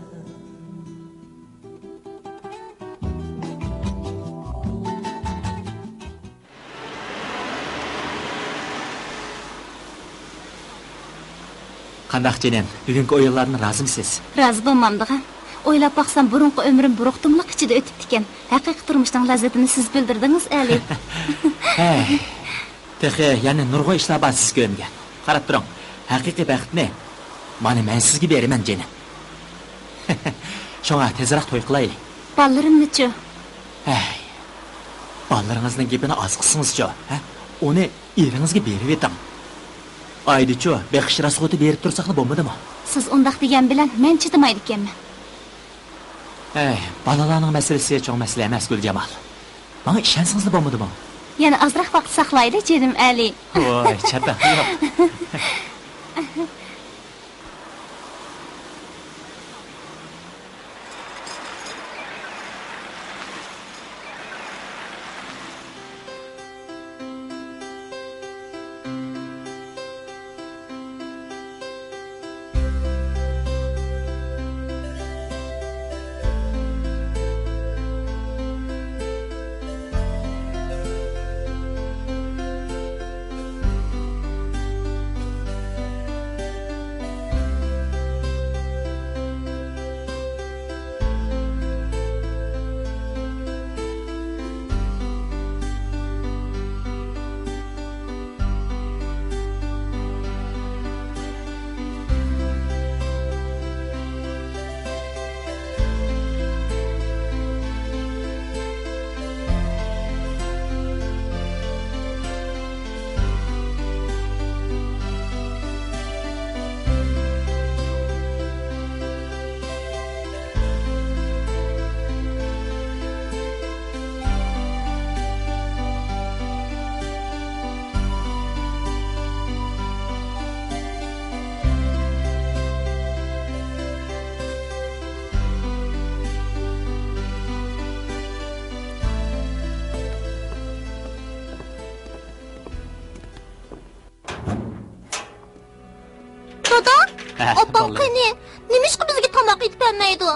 قانداق جېنىم، بۈگۈنكى ئويۇنلاردىن رازىمسىز؟ رازى بولمامدىغان. ئويلاپ باقسام، بۇرۇنقى ئۆمرۈم بۇرۇقتۇملۇق ئىچىدە ئۆتۈپتىكەن. ھەقىقىي تۇرمۇشنىڭ لەززىتىنى سىز بىلدۈردىڭىز، ئەلى. ھەي، تېخى يەنە نۇرغۇن ئىشلار بار سىز كۆرمىگەن. قاراپ تۇرۇڭ، ھەقىقىي بەختنى مانا مەن سىزگە بېرىمەن، جېنىم. شۇڭا تېزراق توي قىلايلى. بالىلىرىمنىچۇ؟ ھەي، بالىلىرىڭىزنىڭ گېپىنى ئاز قىلسىڭىزچۇ، ھە؟ ئۇنى ئېرىڭىزگە بېرىۋېتىڭ. ئايدىچۇ، بېقىش راسخوتى بېرىپ تۇرساقلا بولمىدىمۇ؟ سىز ئۇنداق دېگەن بىلەن مەن چىدىمايدىكەنمەن. ھەي، بالىلارنىڭ مەسىلىسى چوڭ مەسىلە ئەمەس، گۈلجامال. ماڭا ئىشەنسىڭىزلا بولمىدىمۇ؟ يەنە ئازراق ۋاقىت ساقلايلى، جېنىم ئەلى. ۋاي، چاتاق يوق. دادا، ھە، ئاپاڭ بالىلىرىم. قېنى؟ نېمىشقا بىزگە تاماق ئېتىپ بەرمەيدۇ؟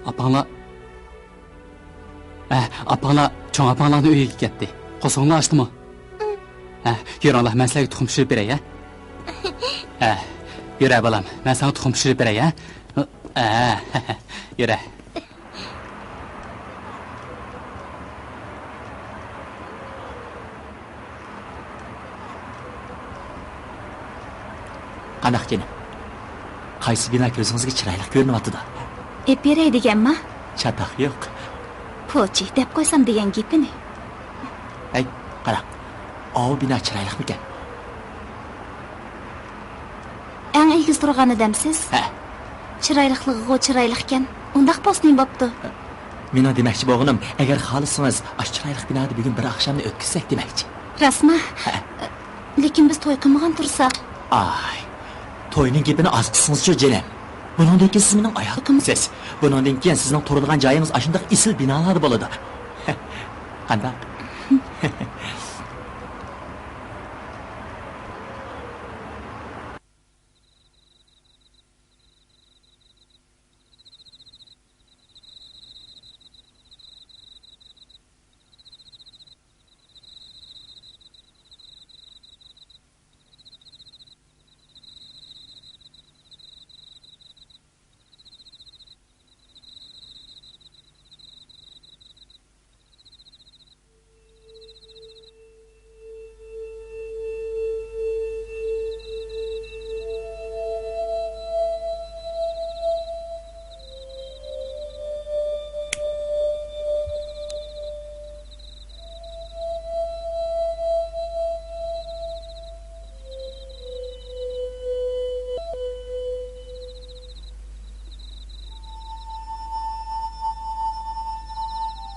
ئاپاڭلار، ھە، ئاپاڭلار چوڭ ئاپاڭلارنىڭ ئۆيىگە كەتتى. قورسىقىڭلار ئاچتىمۇ؟ ھە، يۈرۈڭلار، مەن سىلەرگە تۇخۇم پىشۇرۇپ بېرەي، ھە؟ ھە، يۈرە بالام، مەن ساڭا تۇخۇم پىشۇرۇپ بېرەي، ھە؟ ھە، يۈرە. قانداق جېنىم؟ قايسى بىنا كۆزىڭىزگە چىرايلىق كۆرۈنۈۋاتىدۇ؟ ئېلىپ بېرەي دېگەنما؟ چاتاق يوق. پوچى، دەپ قويسام دېگەن گېپىنى. ھەي، قارا. ئاۋۇ بىنا چىرايلىقمىكەن؟ ئەڭ ئېگىز تۇرغانى دەمسىز؟ ھە. چىرايلىقلىقىغۇ چىرايلىقكەن. ئۇنداق بولسا نېمە بوپتۇ؟ مېنىڭ دېمەكچى بولغىنىم، ئەگەر خالىسىڭىز، ئاشۇ چىرايلىق بىنادا بۈگۈن بىر ئاخشامنى ئۆتكۈزسەك دېمەكچى. راستما؟ ھە. لېكىن بىز توي قىلمىغان تۇرساق. ئاي، توينىڭ گېپىنى ئاز قىلسىڭىزچۇ، جېنىم. بۇنىڭدىن كېيىن سىز مېنىڭ ئايالىمسىز. بۇنىڭدىن كېيىن سىزنىڭ تۇرىدىغان جايىڭىز ئاشۇنداق ئېسىل بىنالاردا بولىدۇ. قانداق؟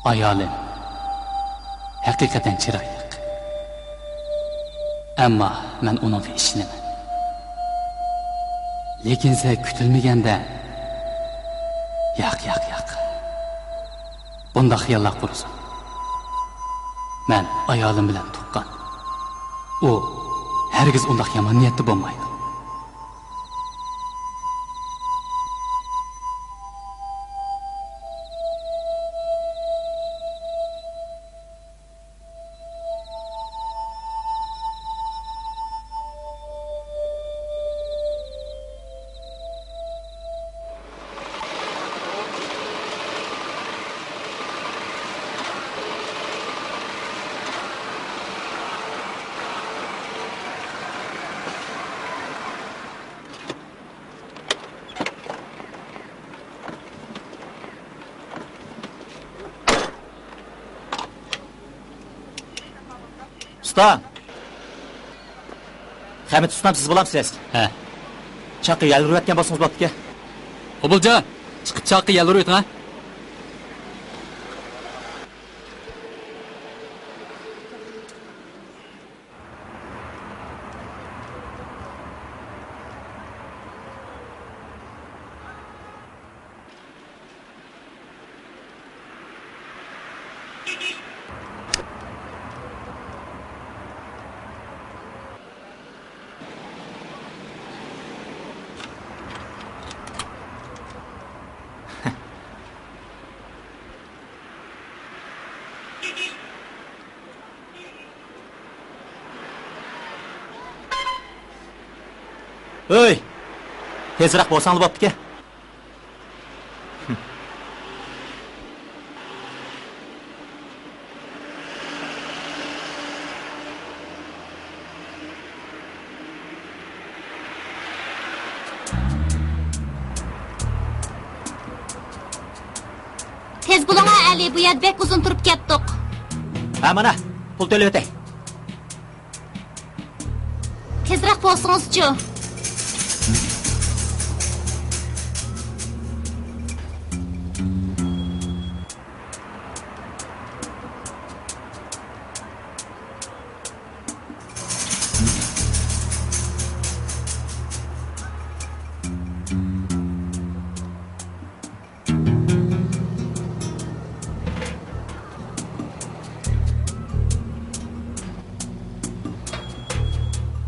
ئايالىم ھەقىقەتەن چىرايلىق. ئەمما مەن ئۇنىڭغا ئىشىنىمەن. لېكىن سەل كۈتۈلمىگەندە، ياق، ياق، ياق. بۇنداق خىياللار قۇرسۇن. مەن ئايالىم بىلەن تۇغقان. ئۇ ھەرگىز ئۇنداق يامان نىيەتتە بولمايدۇ. ئۇستا! خەمىت ئۇستام، سىز بولامسىز؟ ھە. چاققا يەل ئۇرۇۋەتكەن بولسىڭىز بوپتىكەن. ئوبۇلجان، چىقىپ چاققا يەل ئۇرۇۋېتىڭ، ھە. ھۆي! تېزرەك بولساڭلا بوپتىكەن. تېز بولۇڭا، ئەلى، بۇ يەردە بەك ئۇزۇن تۇرۇپ كەتتۇق. ھە، مانا، پۇل تۆلىۋېتەي. تېزرەك بولسىڭىزچۇ؟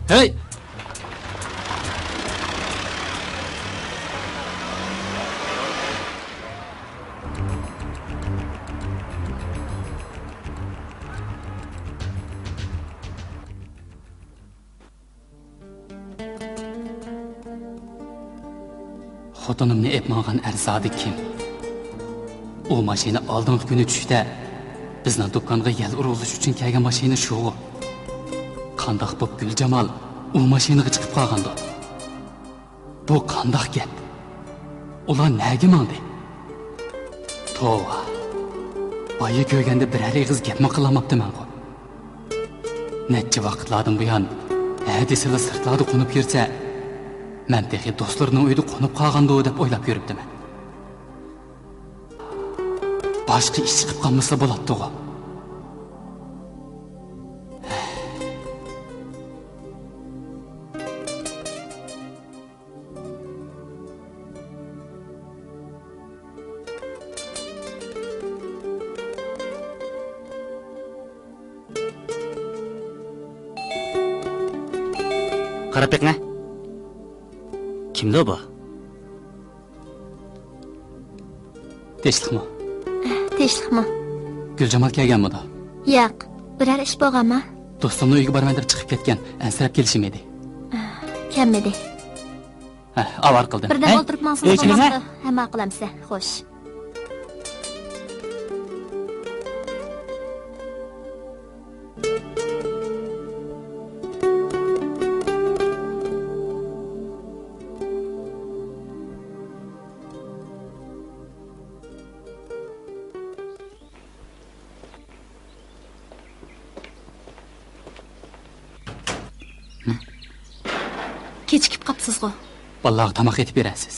ھەي! خوتۇنۇمنى ئېلىپ ماڭغان ئەرزادە كىم؟ ئۇ ماشىنا ئالدىنقى كۈنى چۈشتە بىزنىڭ دۇكانغا يەل ئۇرغۇزۇش ئۈچۈن كەلگەن ماشىنا شۇغۇ؟ قانداق بوپ گۈلجامال ئۇ ماشىنىغا چىقىپ قالغاندۇ؟ بۇ قانداق گەپ؟ ئۇلار نەگە ماڭدى؟ توۋا، بايا كۆرگەندە بىرەر ئېغىز گەپمۇ قىلالماپتىمەنغۇ. نەچچە ۋاقىتلاردىن بۇيان ھە دېسىلا سىرتلاردا قونۇپ يۈرسە، مەن تېخى دوستلىرىنىڭ ئۆيىدە قونۇپ قالغاندۇ دەپ ئويلاپ يۈرۈپتىمەن. باشقا ئىش چىقىپ قالمىسا بولاتتىغۇ. قاراپ بېقىڭە. كىمدۇ بۇ؟ تىنچلىقمۇ؟ تىنچلىقمۇ؟ گۈلجامال كەلگەنمىدۇ؟ ياق. بىرەر ئىش بولغانما؟ دوستۇمنىڭ ئۆيىگە بارىمەن دەپ چىقىپ كەتكەن. ئەنسىرەپ كېلىشىمىدى. كەلمىدى. ھە، ئاۋارە قىلدىم. بىردەم ھە؟ ئولتۇرۇپ ماڭسىڭىز بولمامدۇ؟ ھە، ماقۇل ئەمسە. خوش. كېچىكىپ قاپسىزغۇ؟ بالىلارغا تاماق ئېتىپ بېرەرسىز.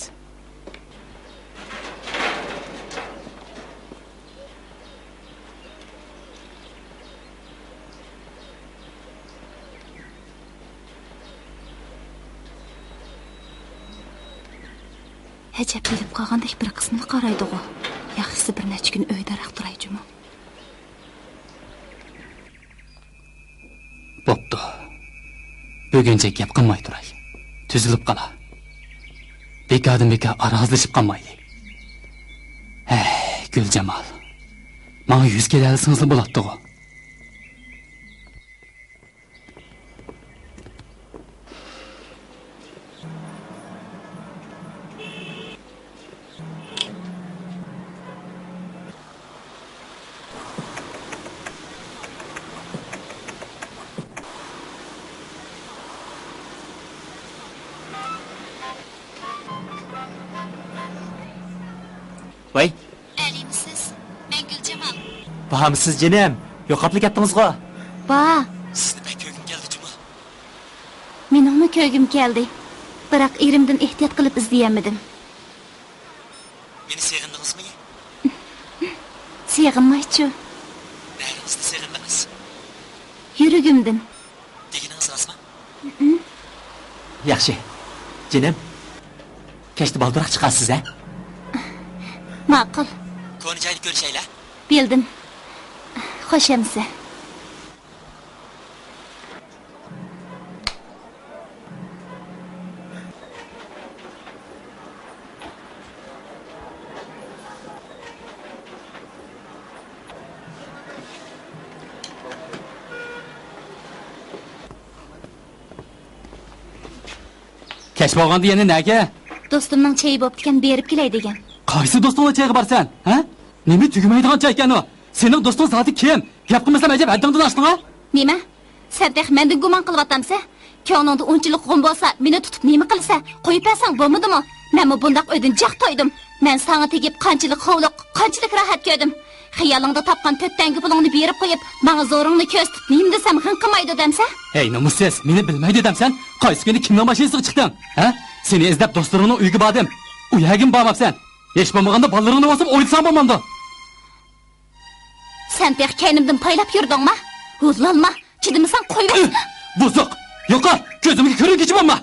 ئەجەب، بىلىپ قالغاندەك بىر قىسمىنى قارايدىغۇ. ياخشىسى بىر نەچچە كۈن ئۆيدە راق تۇراي جۇمۇ. بوپتۇ. بۈگۈنچە گەپ قىلماي تۇراي. تۈزۈلۈپ قالا. بىكاردىن بىكار ئارىغا ئارىلىشىپ قالمايلى. ھەي، گۈلجامال. ماڭا يۈز كېلەلىسىڭىزلا بولاتتىغۇ. ۋەي. ئەلىمىسىز؟ مەن گۈلجامال. بارمۇسىز جېنىم؟ يوقاپلا كەتتىڭىزغۇ؟ بار. سىزنى بەك كۆرگۈم كەلدى جۇمۇ. مېنىڭمۇ كۆرگۈم كەلدى. بىراق ئېرىمدىن ئېھتىيات قىلىپ ئىزدىيەلمىدىم. مېنى سېغىندىڭىزمۇ؟ سېغىنمايچۇ. نەلىرىڭىزنى سېغىندىڭىز؟ يۈرىكىمدىن. دېگىنىڭىز راستمۇ؟ ياخشى. جېنىم، كەچتە بالدۇراق چىقارسىز، ھە؟ ماقۇل. كونا جايدا كۆرۈشەيلى. بىلدىم. خوش ئەمىسە. كەچ بولغاندا يەنە نەگە؟ دوستۇمنىڭ چېيى بوپتىكەن، بېرىپ كېلەي دېگەن. قايسى دوستۇڭنىڭ چېيىغا بارسەن، ھە؟ نېمە تۈگىمەيدىغان چەيكەن ئۇ؟ سېنىڭ دوستۇڭ زادى كىم؟ گەپ قىلمىسام ئەجەب ھەددىڭدىن ئاشتىڭ-ھە؟ نېمە؟ سەن تېخى مەندىن گۇمان قىلىۋاتامسەن؟ كۆڭلۈڭدە ئۇنچىلىك غۇم بولسا، مېنى تۇتۇپ نېمە قىلىسەن؟ قويۇپ بەرسەڭ بولمىدىمۇ؟ مەنمۇ بۇنداق ئۆيدىن جىق تويدۇم. مەن ساڭا تېگىپ قانچىلىك خورلۇق، قانچىلىك راھەت كۆردۈم. خىيالىڭدا تاپقان تۆت تەڭگە پۇلۇڭنى بېرىپ قويۇپ، ماڭا زورۇڭنى كۆرسىتىپ نېمە دېسەم غىڭ قىلمايدۇ دەمسەن؟ ھەي، نومۇسسىز، مېنى بىلمەيدۇ دەمسەن؟ قايسى كۈنى كىمنىڭ ماشىنىسىغا چىقتىڭ؟ ھە؟ سېنى ئىزدەپ دوستلىرىڭنىڭ ئۆيىگە باردىم. ئۇ يەرگىمۇ بارماپسەن؟ ھېچ بولمىغاندا بالىلىرىڭنى بولسىمۇ ئويلىساڭ بولمامدۇ؟ سەن تېخى كەينىمدىن پايلاپ يۈردۈڭما؟ ھۇللالما، چىدىمىساڭ قويۇۋەت. ئىھ! بۇزۇق! يوقال! كۆزۈمگە كۆرۈنگۈچى بولما!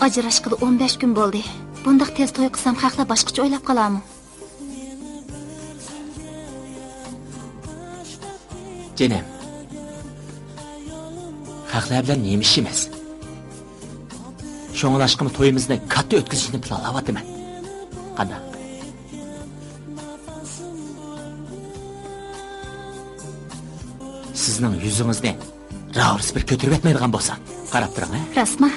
ئاجراشقىلى ئون بەش كۈن بولدى. بۇنداق تېز توي قىلسام، خەقلەر باشقىچە ئويلاپ قالارمۇ؟ جېنىم، خەقلەر بىلەن نېمە ئىشىمىز؟ شۇڭلاشقىمۇ تويىمىزنى كاتتا ئۆتكۈزۈشنى پىلانلاۋاتىمەن. قانداق؟ سىزنىڭ يۈزىڭىزنى راۋۇرۇس بىر كۆتۈرۈۋەتمەيدىغان بولساڭ. قاراپ تۇرۇڭ، ھە؟ راستما؟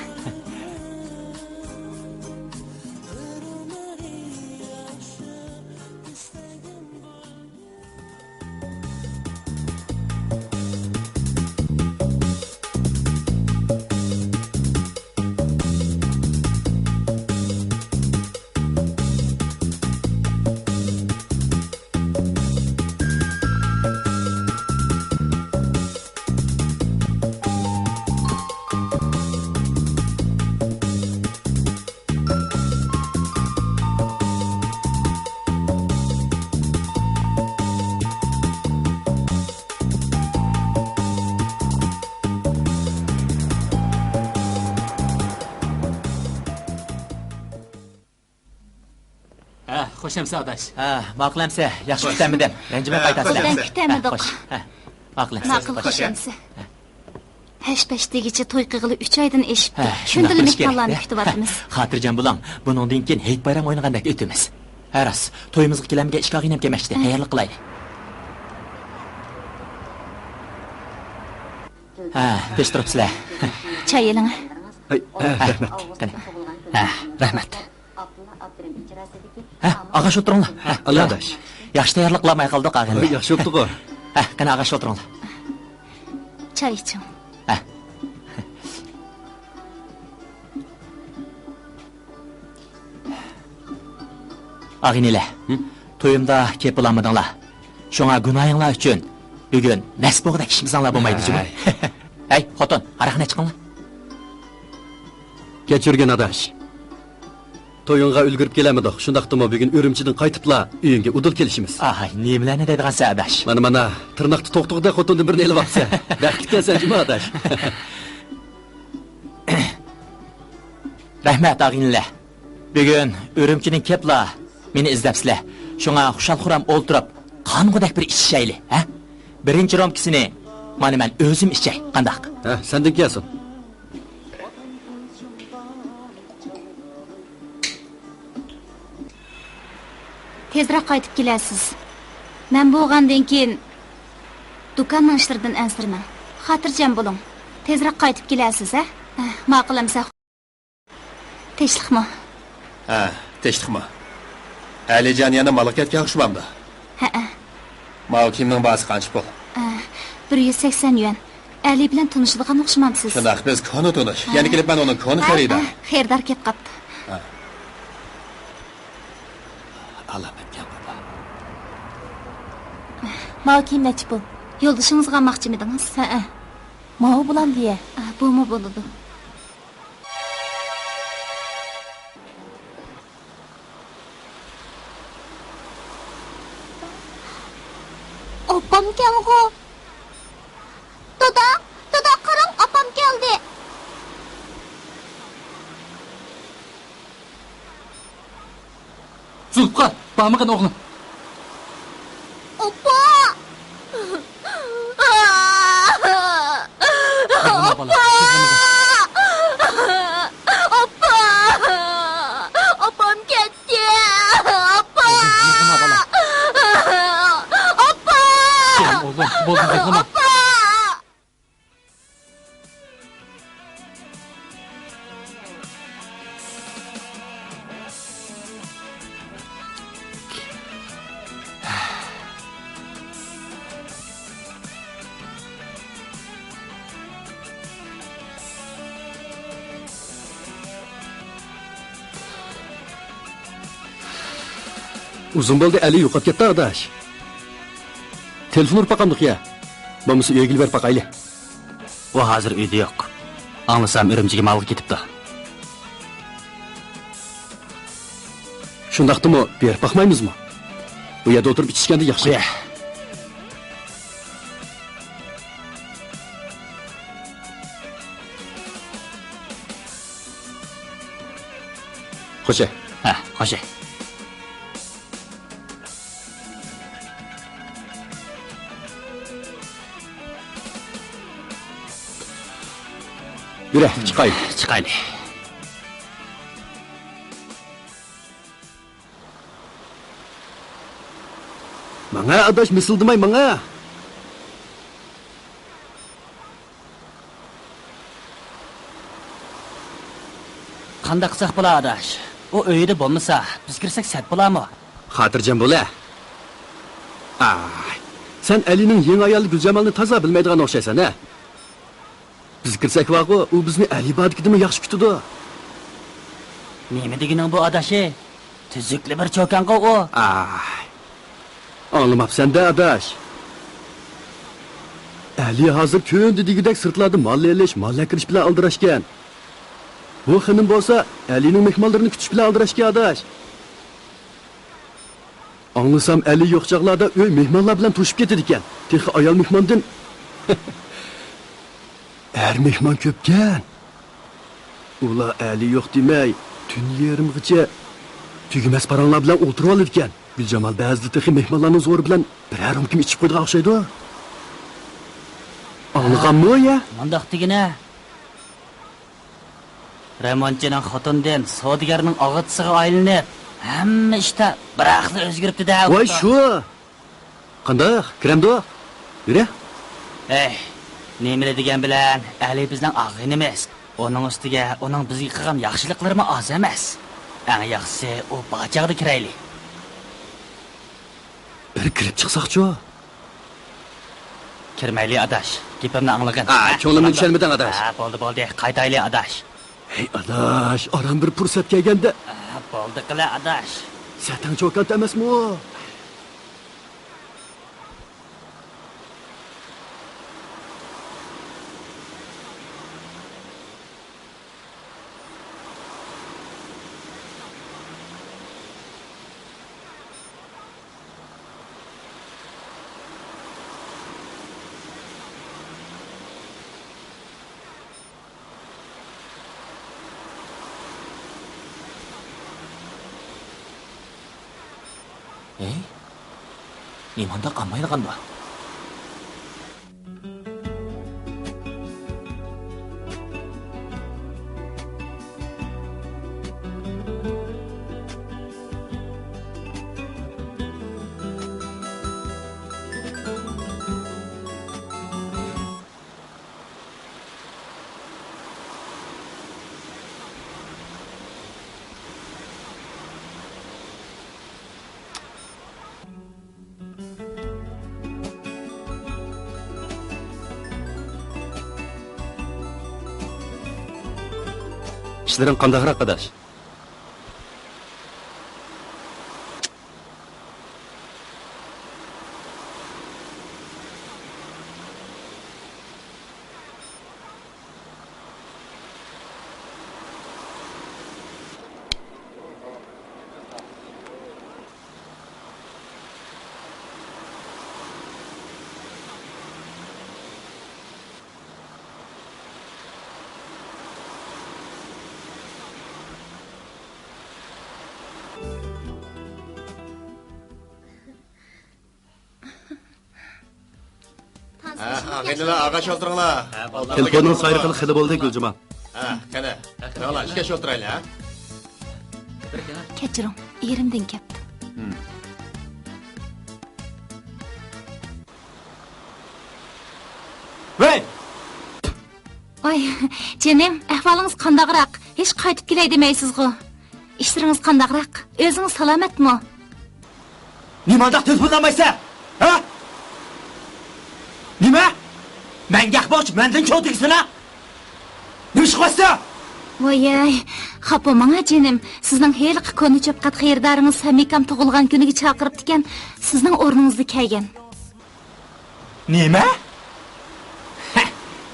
ھە، خوش ئەمىسە ئاداش. ھە، ماقۇل ئەمىسە، ياخشى كۈتەمىدىم. رەنجىمەي قايتارسىلەر. ئوبدان كۈتەمىدۇق. ھە، خوش. ھە، ماقۇل ئەمىسە. ماقۇل، خوش. خوش ئەمىسە. ھە. ھەش-پەش دېگۈچە توي قىلغىلى ئۈچ ئايدىن ئېشىپتۇ. ھە، شۇندىلا شۇنداق بولۇشى كېرەك. مېھمانلارنى كۈتۈۋاتىمىز. خاتىرجەم بولۇڭ، بۇنىڭدىن كېيىن ھېيت بايرام ئوينىغاندەك ئۆتىمىز. ھە، راست، تويىمىزغا كېلەلمىگەن ئىككى ئاغىنەم كەلمەكچىدە، ھە. تەييارلىق قىلايلى. ھە، پىشتۇرۇپسىلەر. چاي ئېلىڭ. ھەي، ھە، ھە، رەھمەت. قېنى. ھە، رەھمەت. ھە، ئاغاش ئولتۇرۇڭلار. ھە، ئاللا ئاداش. ياخشى تەييارلىق قىلالماي قالدۇق، ئاغىنىلەر. ھەي، ياخشى بوپتۇغۇ. ھە، قېنى، ئاغاش ئولتۇرۇڭلار. چاي ئىچىڭ. ھە. ئاغىنىلەر، ھە؟ تويۇمدا كېلىپ بولالمىدىڭلار. شۇڭا گۇناھىڭلار ئۈچۈن بۈگۈن نەسىپ بولغۇدەك ئىچمىسەڭلار بولمايدۇ جۇمۇ. ھەي. ھەي، خوتۇن، ھاراقنى ئىچقىنلا. كەچۈرگىن ئاداش. تويۇڭغا ئۈلگۈرۈپ كېلەلمىدۇق. شۇنداقتىمۇ بۈگۈن ئۈرۈمچىدىن قايتىپلا ئۆيۈڭگە ئۇدۇل كېلىشىمىز. ئاھاي، نېمىلەرنى دەيدىغانسەن ئاداش؟ مانا، مانا، تىرناقتا توختىغۇدەك خوتۇندىن بىرنى ئېلىۋاپسەن. بەختلىككەنسەن جۇمۇ ئاداش. رەھمەت، ئاغىنىلەر. بۈگۈن ئۈرۈمچىدىن كېلىپلا مېنى ئىزدەپسىلەر. شۇڭا خۇشال-خۇرام ئولتۇرۇپ، قانغۇدەك بىر ئىچىشەيلى، ھە؟ بىرىنچى رومكىسىنى مانا مەن ئۆزۈم ئىچەي، قانداق؟ ھە، سەندىن كەلسۇن. تېزرەك قايتىپ كېلەرسىز. مەن بولغاندىن كېيىن دۇكاننىڭ ئىشلىرىدىن ئەنسىرىمەڭ. خاتىرجەم بولۇڭ. تېزرەك قايتىپ كېلەرسىز، ھە؟ ھە، ماقۇل ئەمىسە. تىنچلىقمۇ؟ ھە، تىنچلىقمۇ. ئەلىجان يەنە مالغا كەتكەن ئوخشىمامدۇ؟ ھەئە. ماۋۇ كىيىمنىڭ باھاسى قانچە پۇل؟ ھە، بىر يۈز سەكسەن يۈەن. ئەلى بىلەن تونۇشىدىغان ئوخشىمامسىز؟ شۇنداق، بىز كونا تونۇش. ھە. يەنە كېلىپ مەن ئۇنىڭ كونا ھە، خېرىدارى. ھە، خېرىدار كەپ قاپتۇ. ھە. ئالامەتكەن بۇ. ماۋۇ كىيىم نەچچە پۇل؟ يولدىشىڭىزغا ئالماقچىمىدىڭىز؟ ھەئە. ماۋۇ بولامدۇ يە؟ ئا، بۇمۇ بولىدۇ. ئاپامكەنغۇ. دادا، دادا، قاراڭ، ئاپام كەلدى. زۇلپىقار، بارمىغىن ئوغلۇم. ئاپا! يىغلىما، بالا، يىغلىما. ئاپا! ئاپام كەتتى! ئاپا! يىغلىما، بالا. ئاپا! يىغلىما، ئوغلۇم، بولدى، يىغلىما. ئاپا! ئۇزۇن بولدى، ئەلى يوقاپ كەتتى، ئاداش. تېلېفون ئۇرۇپ باقامدۇق يا؟ بولمىسا ئۆيگىلا بېرىپ باقايلى. ئۇ ھازىر ئۆيدە يوق. ئاڭلىسام ئۈرۈمچىگە مالغا كېتىپتۇ. شۇنداقتىمۇ بېرىپ باقمايمىزمۇ؟ بۇ يەردە ئولتۇرۇپ ئىچىشكەندىن ياخشى. قويە. خوشە. ھە، خوشە. يۈرە، چىقايلى. چىقايلى. ماڭا، ئاداش، مىسىلدىماي ماڭا. قانداق قىلساق بولا، ئاداش؟ ئۇ ئۆيىدە بولمىسا، بىز كىرسەك سەت بولارمۇ؟ خاتىرجەم بولە. ئاي، سەن ئەلىنىڭ يېڭى ئايالى گۈلجامالنى تازا بىلمەيدىغان ئوخشايسەن، ھە؟ بىز كىرسەك بارغۇ، ئۇ بىزنى ئەلى باردىكىدىنمۇ ياخشى كۈتىدۇ. نېمە دېگىنىڭ بۇ، ئاداشى؟ تۈزۈكلا بىر چوكانغۇ ئۇ. ئاي. ئاڭلىماپسەن-دە، ئاداش. ئەلى ھازىر كۈندە دېگۈدەك سىرتلاردا مال ئېلىش، مال ئەكىرىش بىلەن ئالدىراشكەن. بۇ خېنىم بولسا ئەلىنىڭ مېھمانلىرىنى كۈتۈش بىلەن ئالدىراشكەن، ئاداش. ئاڭلىسام، ئەلى يوق چاغلاردا ئۆي مېھمانلار بىلەن توشۇپ كېتىدىكەن. تېخى ئايال مېھماندىن. ئەر مېھمان كۆپكەن. ئۇلار ئەلى يوق دېمەي، تۈن يېرىمغىچە تۈگىمەس پاراڭلار بىلەن ئولتۇرۇۋالىدىكەن. گۈلجامال بەزىدە تېخى مېھمانلارنىڭ زورى بىلەن بىرەر رومكىمۇ ئىچىپ قويىدىغان ئوخشايدۇ. ئاڭلىغانمۇ يا؟ مۇنداق دېگىنە. رېمونتچىنىڭ خوتۇنىدىن سودىگەرنىڭ ئاغىچىسىغا ئايلىنىپ، ھەممە ئىشتا بىراقلا ئۆزگىرىپتۇ-دە، ۋاي، ئۇكا. شۇ! قانداق؟ كىرەمدۇق؟ يۈرە. ھەي، نېمىلا دېگەن بىلەن، ئەلى بىزنىڭ ئاغىنىمىز. ئۇنىڭ ئۈستىگە ئۇنىڭ بىزگە قىلغان ياخشىلىقلىرىمۇ ئاز ئەمەس. ئەڭ ياخشىسى، ئۇ بار چاغدا كىرەيلى. بىر كىرىپ چىقساقچۇ؟ كىرمەيلى، ئاداش. گېپىمنى ئاڭلىغىن. ئا، ھە، كۆڭلۈمنى چۈشەنمىدىڭ، ئاداش. ھە، بولدى، بولدى. قايتايلى، ئاداش. ھەي، ئاداش، ئاران بىر پۇرسەت كەلگەندە. ھە، بولدى قىلە، ئاداش. سەتەڭ چوكانت ئەمەسمۇ؟ ھەي، نېمانداق قالمايدىغاندۇ؟ ئىشلىرىڭ قانداقراق، ئاداش؟ ھە، ئاغىنىلەر، ئاغاش ئولتۇرۇڭلار. تېلېفوننىڭ سايرىقىنى خېلى بولدى، گۈلجۇما. ھە، قېنى. ماڭلا، ئىككى كىشى ئولتۇرايلى، ھە. كەچۈرۈڭ، ئېرىمدىن كەپتۇ. ۋەي! ۋاي، جېنىم، ئەھۋالىڭىز قانداقراق؟ ھېچ قايتىپ كېلەي دېمەيسىزغۇ؟ ئىشلىرىڭىز قانداقراق؟ ئۆزىڭىز سالامەتمۇ؟ نېمانداق تېلېفون ئالمايسەن؟ ھە؟ نېمە؟ مەڭگە ھەق بوغۇچ مەندىن چوڭ دېگۈسىنا؟ نېمە ئىش قىلىۋاتىسەن؟ ۋايەي، خاپا بولماڭ جېنىم. سىزنىڭ ھېلىقى كونا چۆپقات خېرىدارىڭىز سەمىكام تۇغۇلغان كۈنىگە چاقىرىپتىكەن، سىزنىڭ ئورنىڭىزدا كەلگەن. نېمە؟ ھە،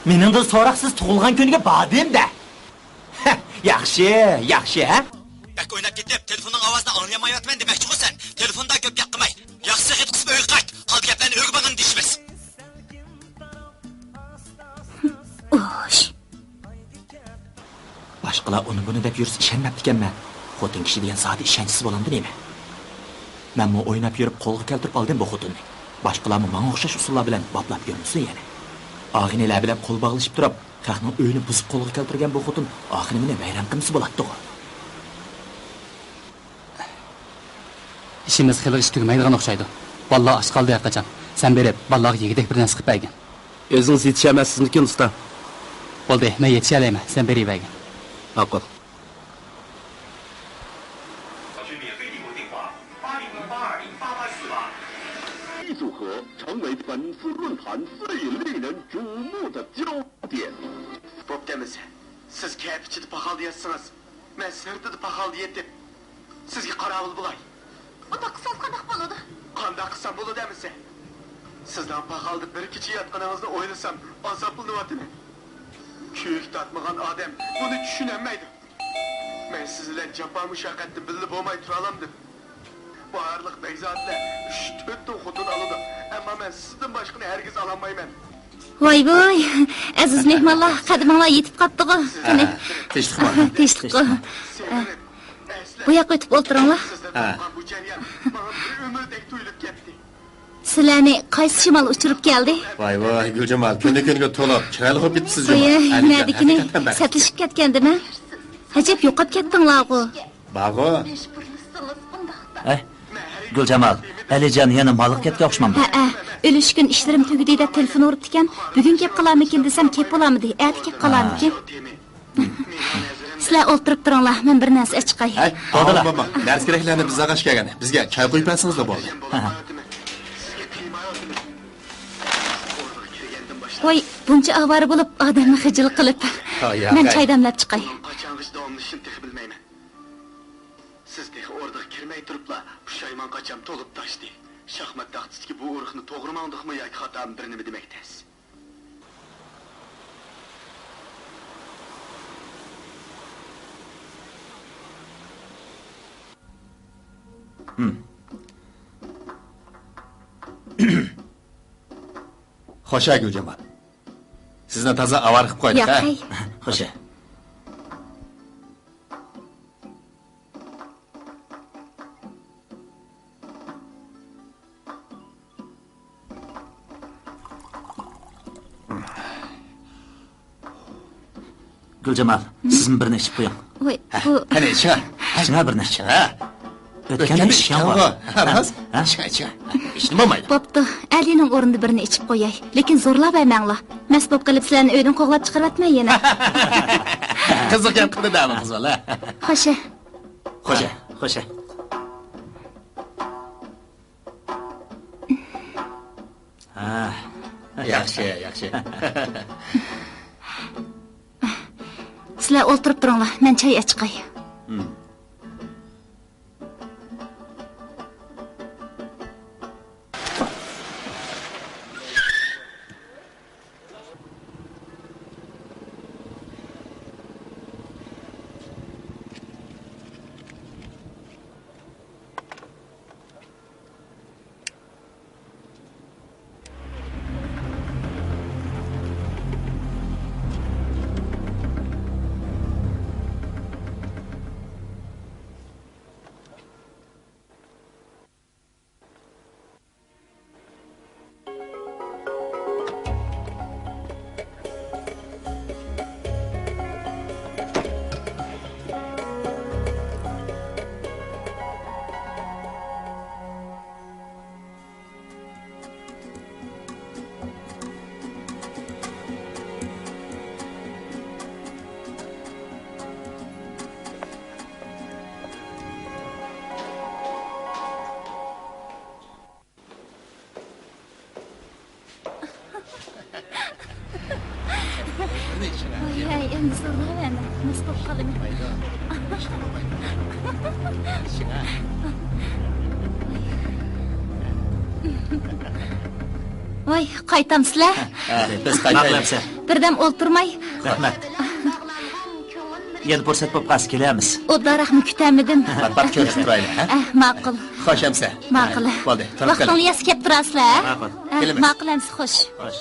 مېنىڭدىن سوراقسىز تۇغۇلغان كۈنىگە باردىم-دە. ھە، ياخشى، ياخشى، ھە؟ بەك ئويناپ كېتىپ، تېلېفوننىڭ ئاۋازىنى ئاڭلىيالمايۋاتىمەن دېمەكچىغۇ سەن. تېلېفوندا كۆپ گەپ قىلماي، ياخشىسى غىت قىسىپ ئۆيگە قايت. قالدى گەپلەرنى ئۆيگە بارغاندا دېيىشىمىز. ئوش. باشقىلار ئۇنى بۇنى دەپ يۈرسە ئىشەنمەپتىكەنمەن. خوتۇن كىشى دېگەن زادى ئىشەنچسىز بولامدۇ نېمە؟ مەنمۇ ئويناپ يۈرۈپ قولغا كەلتۈرۈپ ئالدىم بۇ خوتۇننى. باشقىلارمۇ ماڭا ئوخشاش ئۇسۇللار بىلەن باپلاپ يۈرمىسۇن يەنە. ئاغىنىلەر بىلەن قول باغلىشىپ تۇرۇپ، خەقنىڭ ئۆيىنى بۇزۇپ قولغا كەلتۈرگەن بۇ خوتۇن ئاخىرى مېنى ۋەيران قىلمىسا بولاتتىغۇ. ئىشىمىز خېلى ئىش تۈگىمەيدىغان ئوخشايدۇ. بالىلار ئاچ قالدى ھەرقاچان. سەن بېرىپ، بالىلارغا يېگۈدەك بىر نەرسە قىلىپ بەرگىن. ئۆزىڭىز يېتىشەلمەسسىزمىكىن، ئۇستا؟ بولدى، مەن يېتىشەلەيمەن، سەن بېرىۋەرگىن. ماقۇل. 成为本次论坛最令人瞩目的焦点。 بوپتۇ ئەمىسە، سىز كەپە ئىچىدە پاخال دېيەتسىڭىز، مەن سىرتىدا پاخال دېيەتتىم. سىزگە قاراۋۇل بولاي. ئۇنداق قىلسىڭىز قانداق بولىدۇ؟ قانداق قىلسام بولىدۇ ئەمىسە؟ سىزنىڭ پاخالدا بىر كېچە ياتقىنىڭىزنى ئويلىسام ئازابلىنىۋاتىمەن. كۆيۈك تارتمىغان ئادەم بۇنى چۈشىنەلمەيدۇ. مەن سىز بىلەن جاپا مۇشەققەتتە بىللە بولماي تۇرالامدىم. بۇ ئارىلىق بەگزادىلەر ئۈچ تۆت تال خوتۇن ئالىدۇ، ئەمما مەن سىزدىن باشقىنى ھەرگىز ئالالمايمەن. ۋاي ۋاي، ئەزىز مېھمانلار، قەدىمىڭلار يېتىپ قاپتىغۇ. قېنى. تىنچلىقمۇ؟ تىنچلىققۇ. بۇ ياققا ئۆتۈپ ئولتۇرۇڭلار. سىزدىن تاپقان بۇ جەريان ماڭا بىر ئۆمۈردەك تۇيۇلۇپ كەتتى. سىلەرنى قايسى شىمال ئۇچۇرۇپ كەلدى؟ ۋاي ۋاي، گۈلجامال، كۈندىن كۈنگە تولا، چىرايلىق بولۇپ كېتىپسىز جۇمۇ. قويە، ئەلىجان، نەدىكىنى؟ ھەقىقەتەن بەك سەتلىشىپ كەتكەندىمەن؟ ئەجەب يوقاپ كەتتىڭلارغۇ. بارغۇ. ھە، گۈلجامال، ئەلىجان يەنە مالغا كەتكەن ئوخشىمامدۇ؟ ھەئە، ئۈلۈشكۈن ئىشلىرىم تۈگىدى دەپ تېلېفون ئۇرۇپتىكەن. بۈگۈن كەپ قالارمىكىن دېسەم، كەپ بولارمىدى، ئەتە كەپ قالارمىكىن؟ سىلەر ئولتۇرۇپ تۇرۇڭلار، مەن بىر نەرسە ئېچىقاي. ھەي، دادىلا، دەرس كېرەكلەرنى بىز ئالغاچ كەلگەن. بىزگە چاي قۇيۇپ بەرسىڭىزلا بولدى. ھە، ھە. ۋاي، بۇنچە ئاۋارە بولۇپ، ئادەمنى خىجىل قىلىپ. ھاي، مەن ھاي. چاي دەملەپ چىقاي. قاچانغىچە داۋاملىشىشىنى تېخى بىلمەيمەن. سىز تېخى ئوردىغا كىرمەي تۇرۇپلا پۇشايمان قاچام تولۇپ تاشتى. شاھمات تاختىسىدىكى بۇ ئۇرۇقنى توغرا ماڭدۇقمۇ ياكى خاتامۇ بىر نېمە دېمەك تەس. خوش، گۈلجامال. سىزنى تازا ئاۋارە قىلىپ قويدۇق، ھە؟ ياقەي. خوش. گۈلجامال، سىزمۇ بىرنى ئىچىپ قويۇڭ. ۋاي، بۇ قېنى، ئىچىڭە. ئىچىڭە بىرنى. ئىچىڭە. ئۆتكەندە ئۆتكەندە ئىچكەنغۇ. ئىچكەنغۇ. ھە؟ راست. ھە؟ ئىچىڭە، ئىچىڭە. ئىچتىمۇ بولمايدۇ. بوپتۇ، ئەلىنىڭ ئورنىدا بىرنى ئىچىپ قوياي. لېكىن زورلاۋەرمەڭلار. مەست بولۇپ قېلىپ سىلەرنى ئۆيدىن قوغلاپ چىقىرىۋەتمەي يەنە. قىزىق گەپ قىلدى دە بۇ قىز بالا. خوشە. خوشە. خوشە. ھە. ياخشى، ياخشى. سىلەر ئولتۇرۇپ تۇرۇڭلار، مەن چاي ئەچىقاي. ۋاي، ئەمدى زورلاۋەرمە، مەست بولۇپ قالىمەن. ۋاي، قايتامسىلەر؟ ھە، بىز قايتايلى. بىردەم ئولتۇرماي. رەھمەت. يەنە پۇرسەت بولۇپ قالسا كېلەرمىز. ئۇ داراقنى كۈتەلمىدىم. پات-پات كۆرۈشۈپ تۇرايلى، ھە؟ ئەھ، ماقۇل. خوش ئەمسە. ماقۇل. بولدى، تۇرۇپ قېلىڭ. ۋاقتىڭلار يەتسە كەپ تۇرارسىلەر، ھە؟ ماقۇل. ئەھ، كېلىمىز. ماقۇل ئەمسە، خوش. خوش.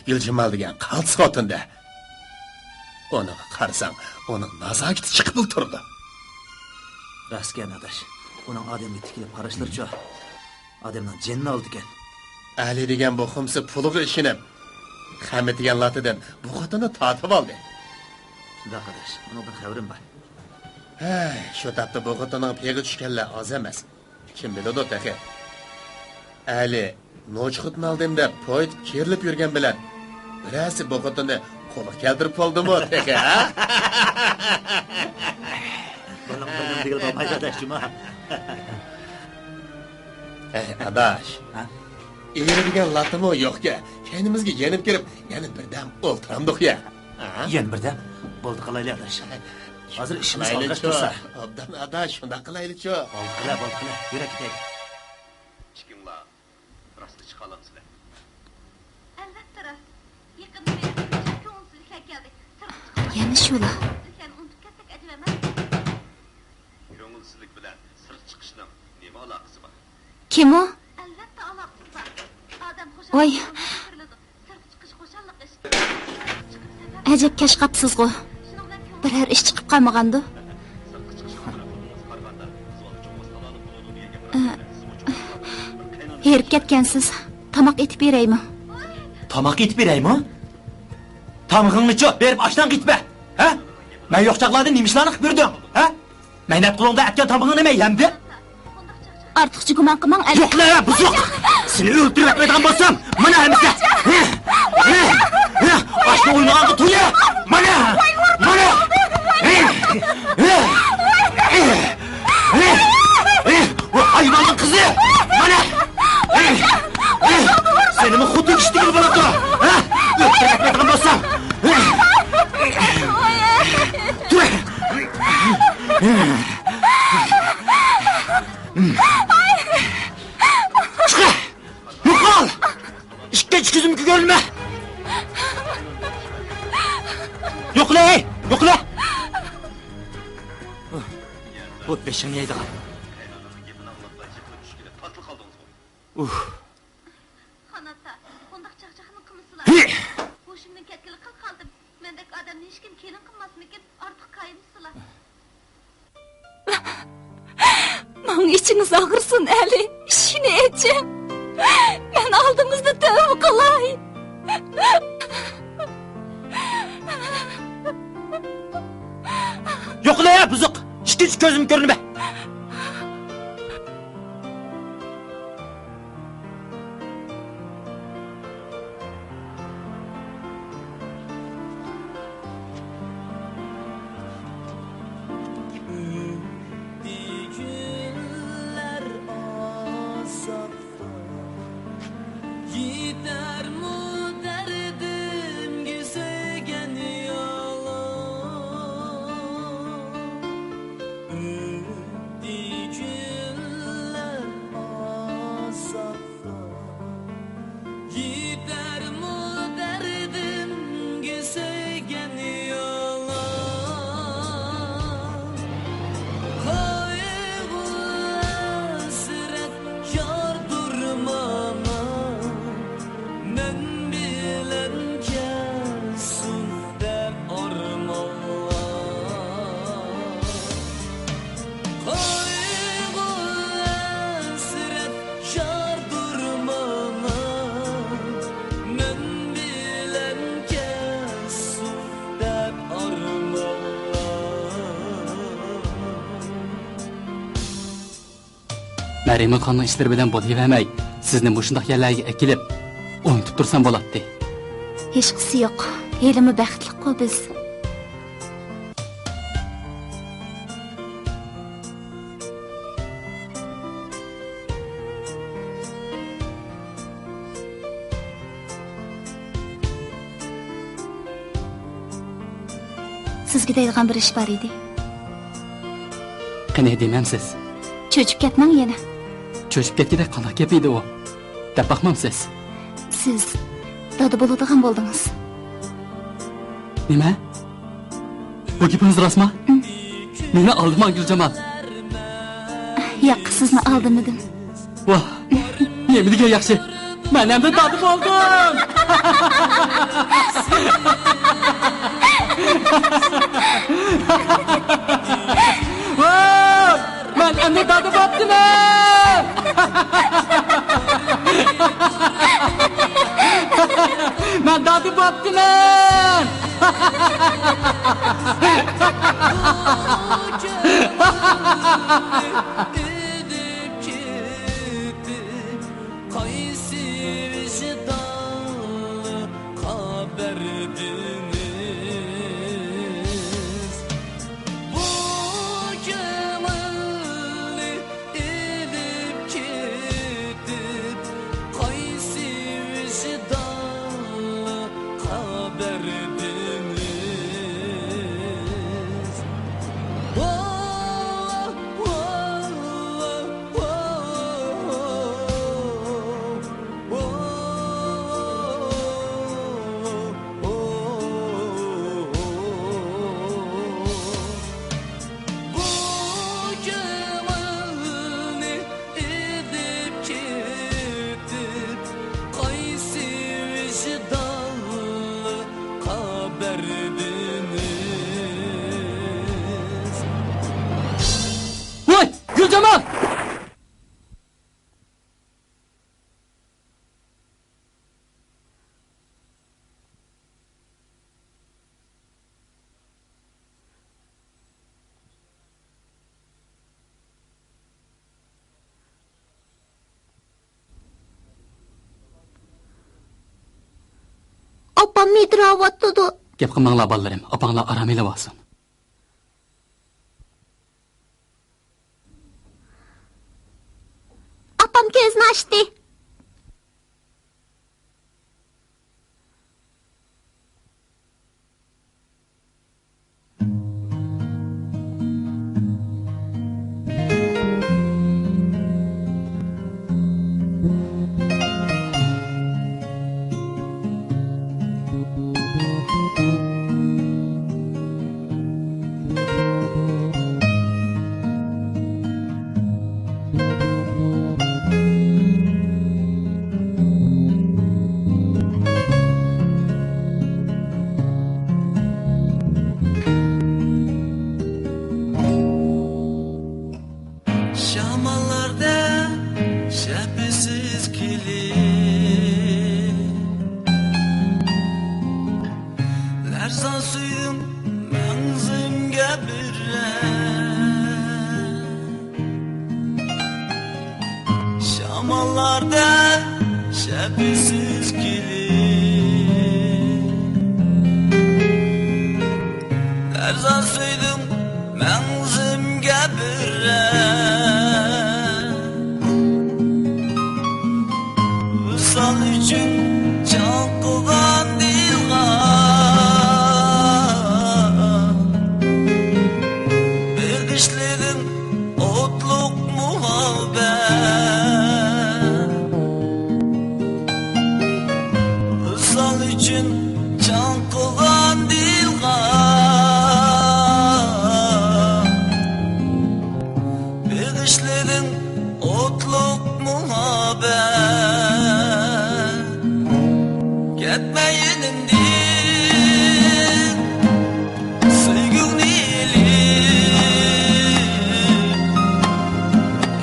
گۈلجامال دېگەن قالتىس خوتۇن-دە. ئۇنىڭغا قارىساڭ، ئۇنىڭ نازاكىتى چىقىپلا تۇرىدۇ. راستكەن، ئاداش. ئۇنىڭ ئادەمگە تىكىلىپ قاراشلىرىچۇ، ئادەمنىڭ جېنىنى ئالىدىكەن. ئەلى دېگەن بۇ خۇمسى پۇلىغا ئىشىنىپ، خەمىتىگەن لاتىدىن بۇ خوتۇننى تارتىۋالدى. شۇنداق، ئاداش. ئۇنىڭدىن خەۋىرىم بار. ھەي، شۇ تاپتا بۇ خوتۇننىڭ پېيىغا چۈشكەنلەر ئاز ئەمەس. كىم بىلىدۇ تېخى؟ ئەلى نوچى خوتۇن ئالدىم دەپ توي ئېتىپ كېرىلىپ يۈرگەن بىلەن، بىرەرسى بۇ خوتۇننى قولغا كەلتۈرۈپ بولدىمۇ تېخى، ھە؟ بۇنىڭ بىلىم دېگىلى بولمايدۇ، ئاداش جۇما. ئەي، ئاداش. ھە؟ ئېرى دېگەن لاتىمۇ يوقكەن، كەينىمىزگە يېنىپ كىرىپ، يەنە بىردەم ئولتۇرامدۇق يا. ھە؟ يەنە بىردەم؟ بولدى، قىلايلى، ئاداش. ھازىر ئىشىمىز قالغاچ تۇرسا. ئوبدان ئاداش، شۇنداق قىلايلىچۇ. بولدى، قىلە، بولدى، قىلە. يۈرە كېتەيلى. ئىككىڭلار راستنى چىقارالامسىلەر؟ ئەلۋەتتە راست. يېقىندا مېنىڭ كۆڭۈلسىزلىكلەر كەلدى. سىرتقا چىقىپ يەنە شۇلا. سىزلەرنى ئۇنتۇپ كەتسەك ئەجەب ئەمەس. كۆڭۈلسىزلىك بىلەن سىرتقا چىقىشنىڭ نېمە ئالاقىسى بار؟ كىم ئۇ؟ ئەلۋەتتە ئالاقىسى بار. ئادەم خۇشال ۋاي. بولغاندا كۆرۈلىدۇ. سىرتقا چىقىش خۇشاللىق ئىش. ئەجەب كەچ قاپسىزغۇ. بىرەر ئىش چىقىپ قالمىغاندۇ؟ ئە، ھېرىپ كەتكەنسىز. تاماق ئېتىپ بېرەيمۇ؟ تاماق ئېتىپ بېرەيمۇ؟ تامىقىڭنىچۇ بېرىپ ئاشتىن قېتىپ بەر. ھە؟ مەن يوق چاغلاردا نېمە ئىشلارنى قىلىپ يۈردۈڭ؟ ھە؟ مەينەت قولۇڭدا ئەتكەن تامىقىڭنى مەن يەمدىم. ئارتۇقچە گۇمان قىلماڭ، ئەلى. يوقلا، بۇزۇق! سېنى ئۆلتۈرۈۋەتمەيدىغان بولسام، مانا ئەمىسە! ھە؟ ھە؟ ھە؟ ئاشنى ئوينىغانغا تويۇپ! مانا! مانا! ھە؟ ھە؟ ھە؟ ھە؟ ھە؟ ۋاي ھايۋاننىڭ قىزى! مانا! ھە؟ ھە؟ سېنىمۇ خوتۇن ئىشتىكىلا بولىدۇ! ھە؟ ئۆلتۈرۈۋەتمەيدىغان بولسام! ھە؟ تۇر! چىقە! يوقال! ئىككىنچى كۆزۈمگە كۆرۈنمە! يوقلا، ھەي! يوقلا! بۇ بېشىڭنى يەيدىغان. ئۇھ. خاناتا، بۇنداق چاقچاقنى قىلمىسىلا. ھى! ھوشۇمدىن كەتكىلى قىل قالدىم. مەندەك ئادەمنى ھېچكىم كېلىن قىلماسمىكىن؟ ئارتۇق قايىمسىلا. ماڭا ئىچىڭىز ئاغرىسۇن، ئەلى. ئىشىكنى ئېچىڭ. مەن ئالدىڭىزدا تۆۋە قىلاي. يوقلا، بۇزۇق! ئىككىنچى كۆزۈم كۆرۈنمە! ئۆتتى كۈنلەر ئازابتا، يېتەرمۇ دەردىمگە سۆيگەن يالا؟ ئۆتتى كۈنلەر ئازابتا، يېتەرمۇ دەردىمگە سۆيگەن يالا؟ قايغۇ ھەسرەت ياردۇر ماڭا، مەن بىلەن كەلسۇن دەپ ئارمانلار. قايغۇ ھەسرەت ياردۇر ماڭا، مەن بىلەن كەلسۇن دەپ ئارمانلار. نەرىمانخاننىڭ ئىشلىرى بىلەن بولۇۋەرمەي، سىزنى مۇشۇنداق يەرلەرگە ئەكېلىپ، ئۇنتۇپ تۇرسام بولاتتى. ھېچقىسى يوق. ھېلىمۇ بەختلىكقۇ بىز. سىزگە دەيدىغان بىر ئىش بار ئىدى. قېنى، دېمەمسىز؟ چۆچۈپ كەتمەڭ يەنە. چۆچۈپ كەتكۈدەك قانداق گەپ ئىدى ئۇ؟ دەپ باقمامسىز؟ سىز دادا بولىدىغان بولدىڭىز. نېمە؟ بۇ گېپىڭىز راستمۇ؟ مېنى ئالدىماڭ، گۈلجامال. ياق، سىزنى ئالدىمىدىم. ۋاھ، نېمە دېگەن ياخشى. مەن ئەمدى دادا بولدۇم. ۋاھ! مەن ئەمدى دادا بوپتىمەن! مەن دادا بوپتىمەن! بۇ كۆڭۈلنى ئېلىپ كېتىپ، قايسى ۋىجدانلىققا بەردىڭىز؟ ۋاي، گۈلجامال! ئاپام مىدىراۋاتىدۇ. گەپ قىلماڭلار، بالىلىرىم. ئاپاڭلار ئارام ئېلىۋالسۇن. ئاپام كۆزىنى ئاچتى. شاماللاردا شەپىسىز كېلىپ، لەرزان سۆيدۈم مەڭزىمگە بىرەر. شاماللاردا شەپىسىز كېلىپ، لەرزان سۆيدۈم مەڭزىمگە بىرەر. ۋىسال ئۈچۈن چاققان دىلغا بېغىشلىدىم ئوتلۇق مۇھەببەت. ۋىسال ئۈچۈن چاققان دىلغا بېغىشلىدىم ئوتلۇق مۇھەببەت. كەتمە يېنىمدىن، سۆيگۈڭنى ئېلىپ،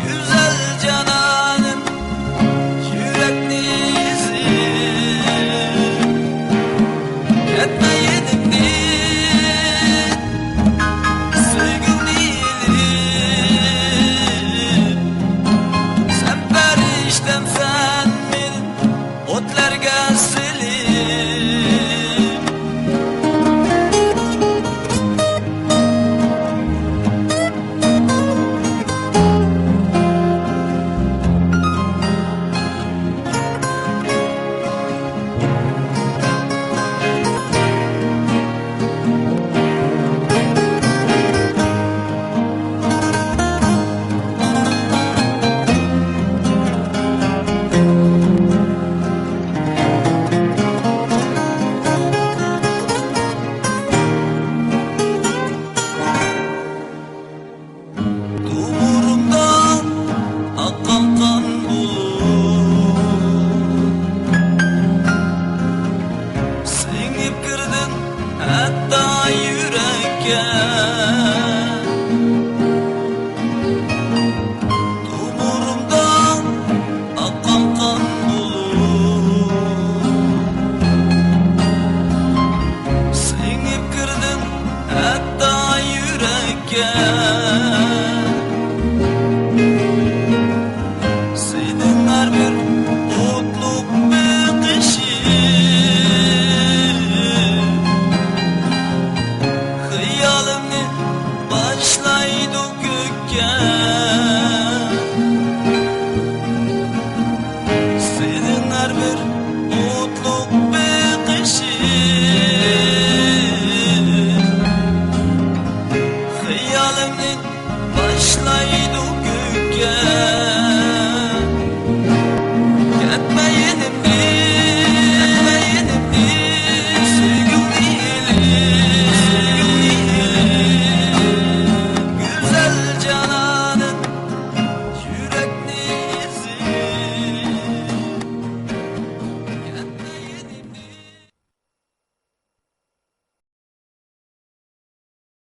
گۈزەل جانانىم، يۈرەكنى ئېزىپ. كەتمە يېنىمدىن، سۆيگۈڭنى ئېلىپ، سەن پەرىشتەمسەن مېنىڭ ئوتلارغا سېلىپ. تومۇرۇمدا ئاققان قان بولۇپ، سىڭىپ كىردىڭ ھەتتا يۈرەككە. تومۇرۇمدا ئاققان قان بولۇپ، سىڭىپ كىردىڭ ھەتتا يۈرەككە. سېنىڭ ھەر بىر ئوتلۇق بېقىشىڭ خىيالىمنى باشلايدۇ كۆككە. سېنىڭ ھەر بىر ئوتلۇق بېقىشىڭ ئالەمدىن باشلايدۇ كۆككە.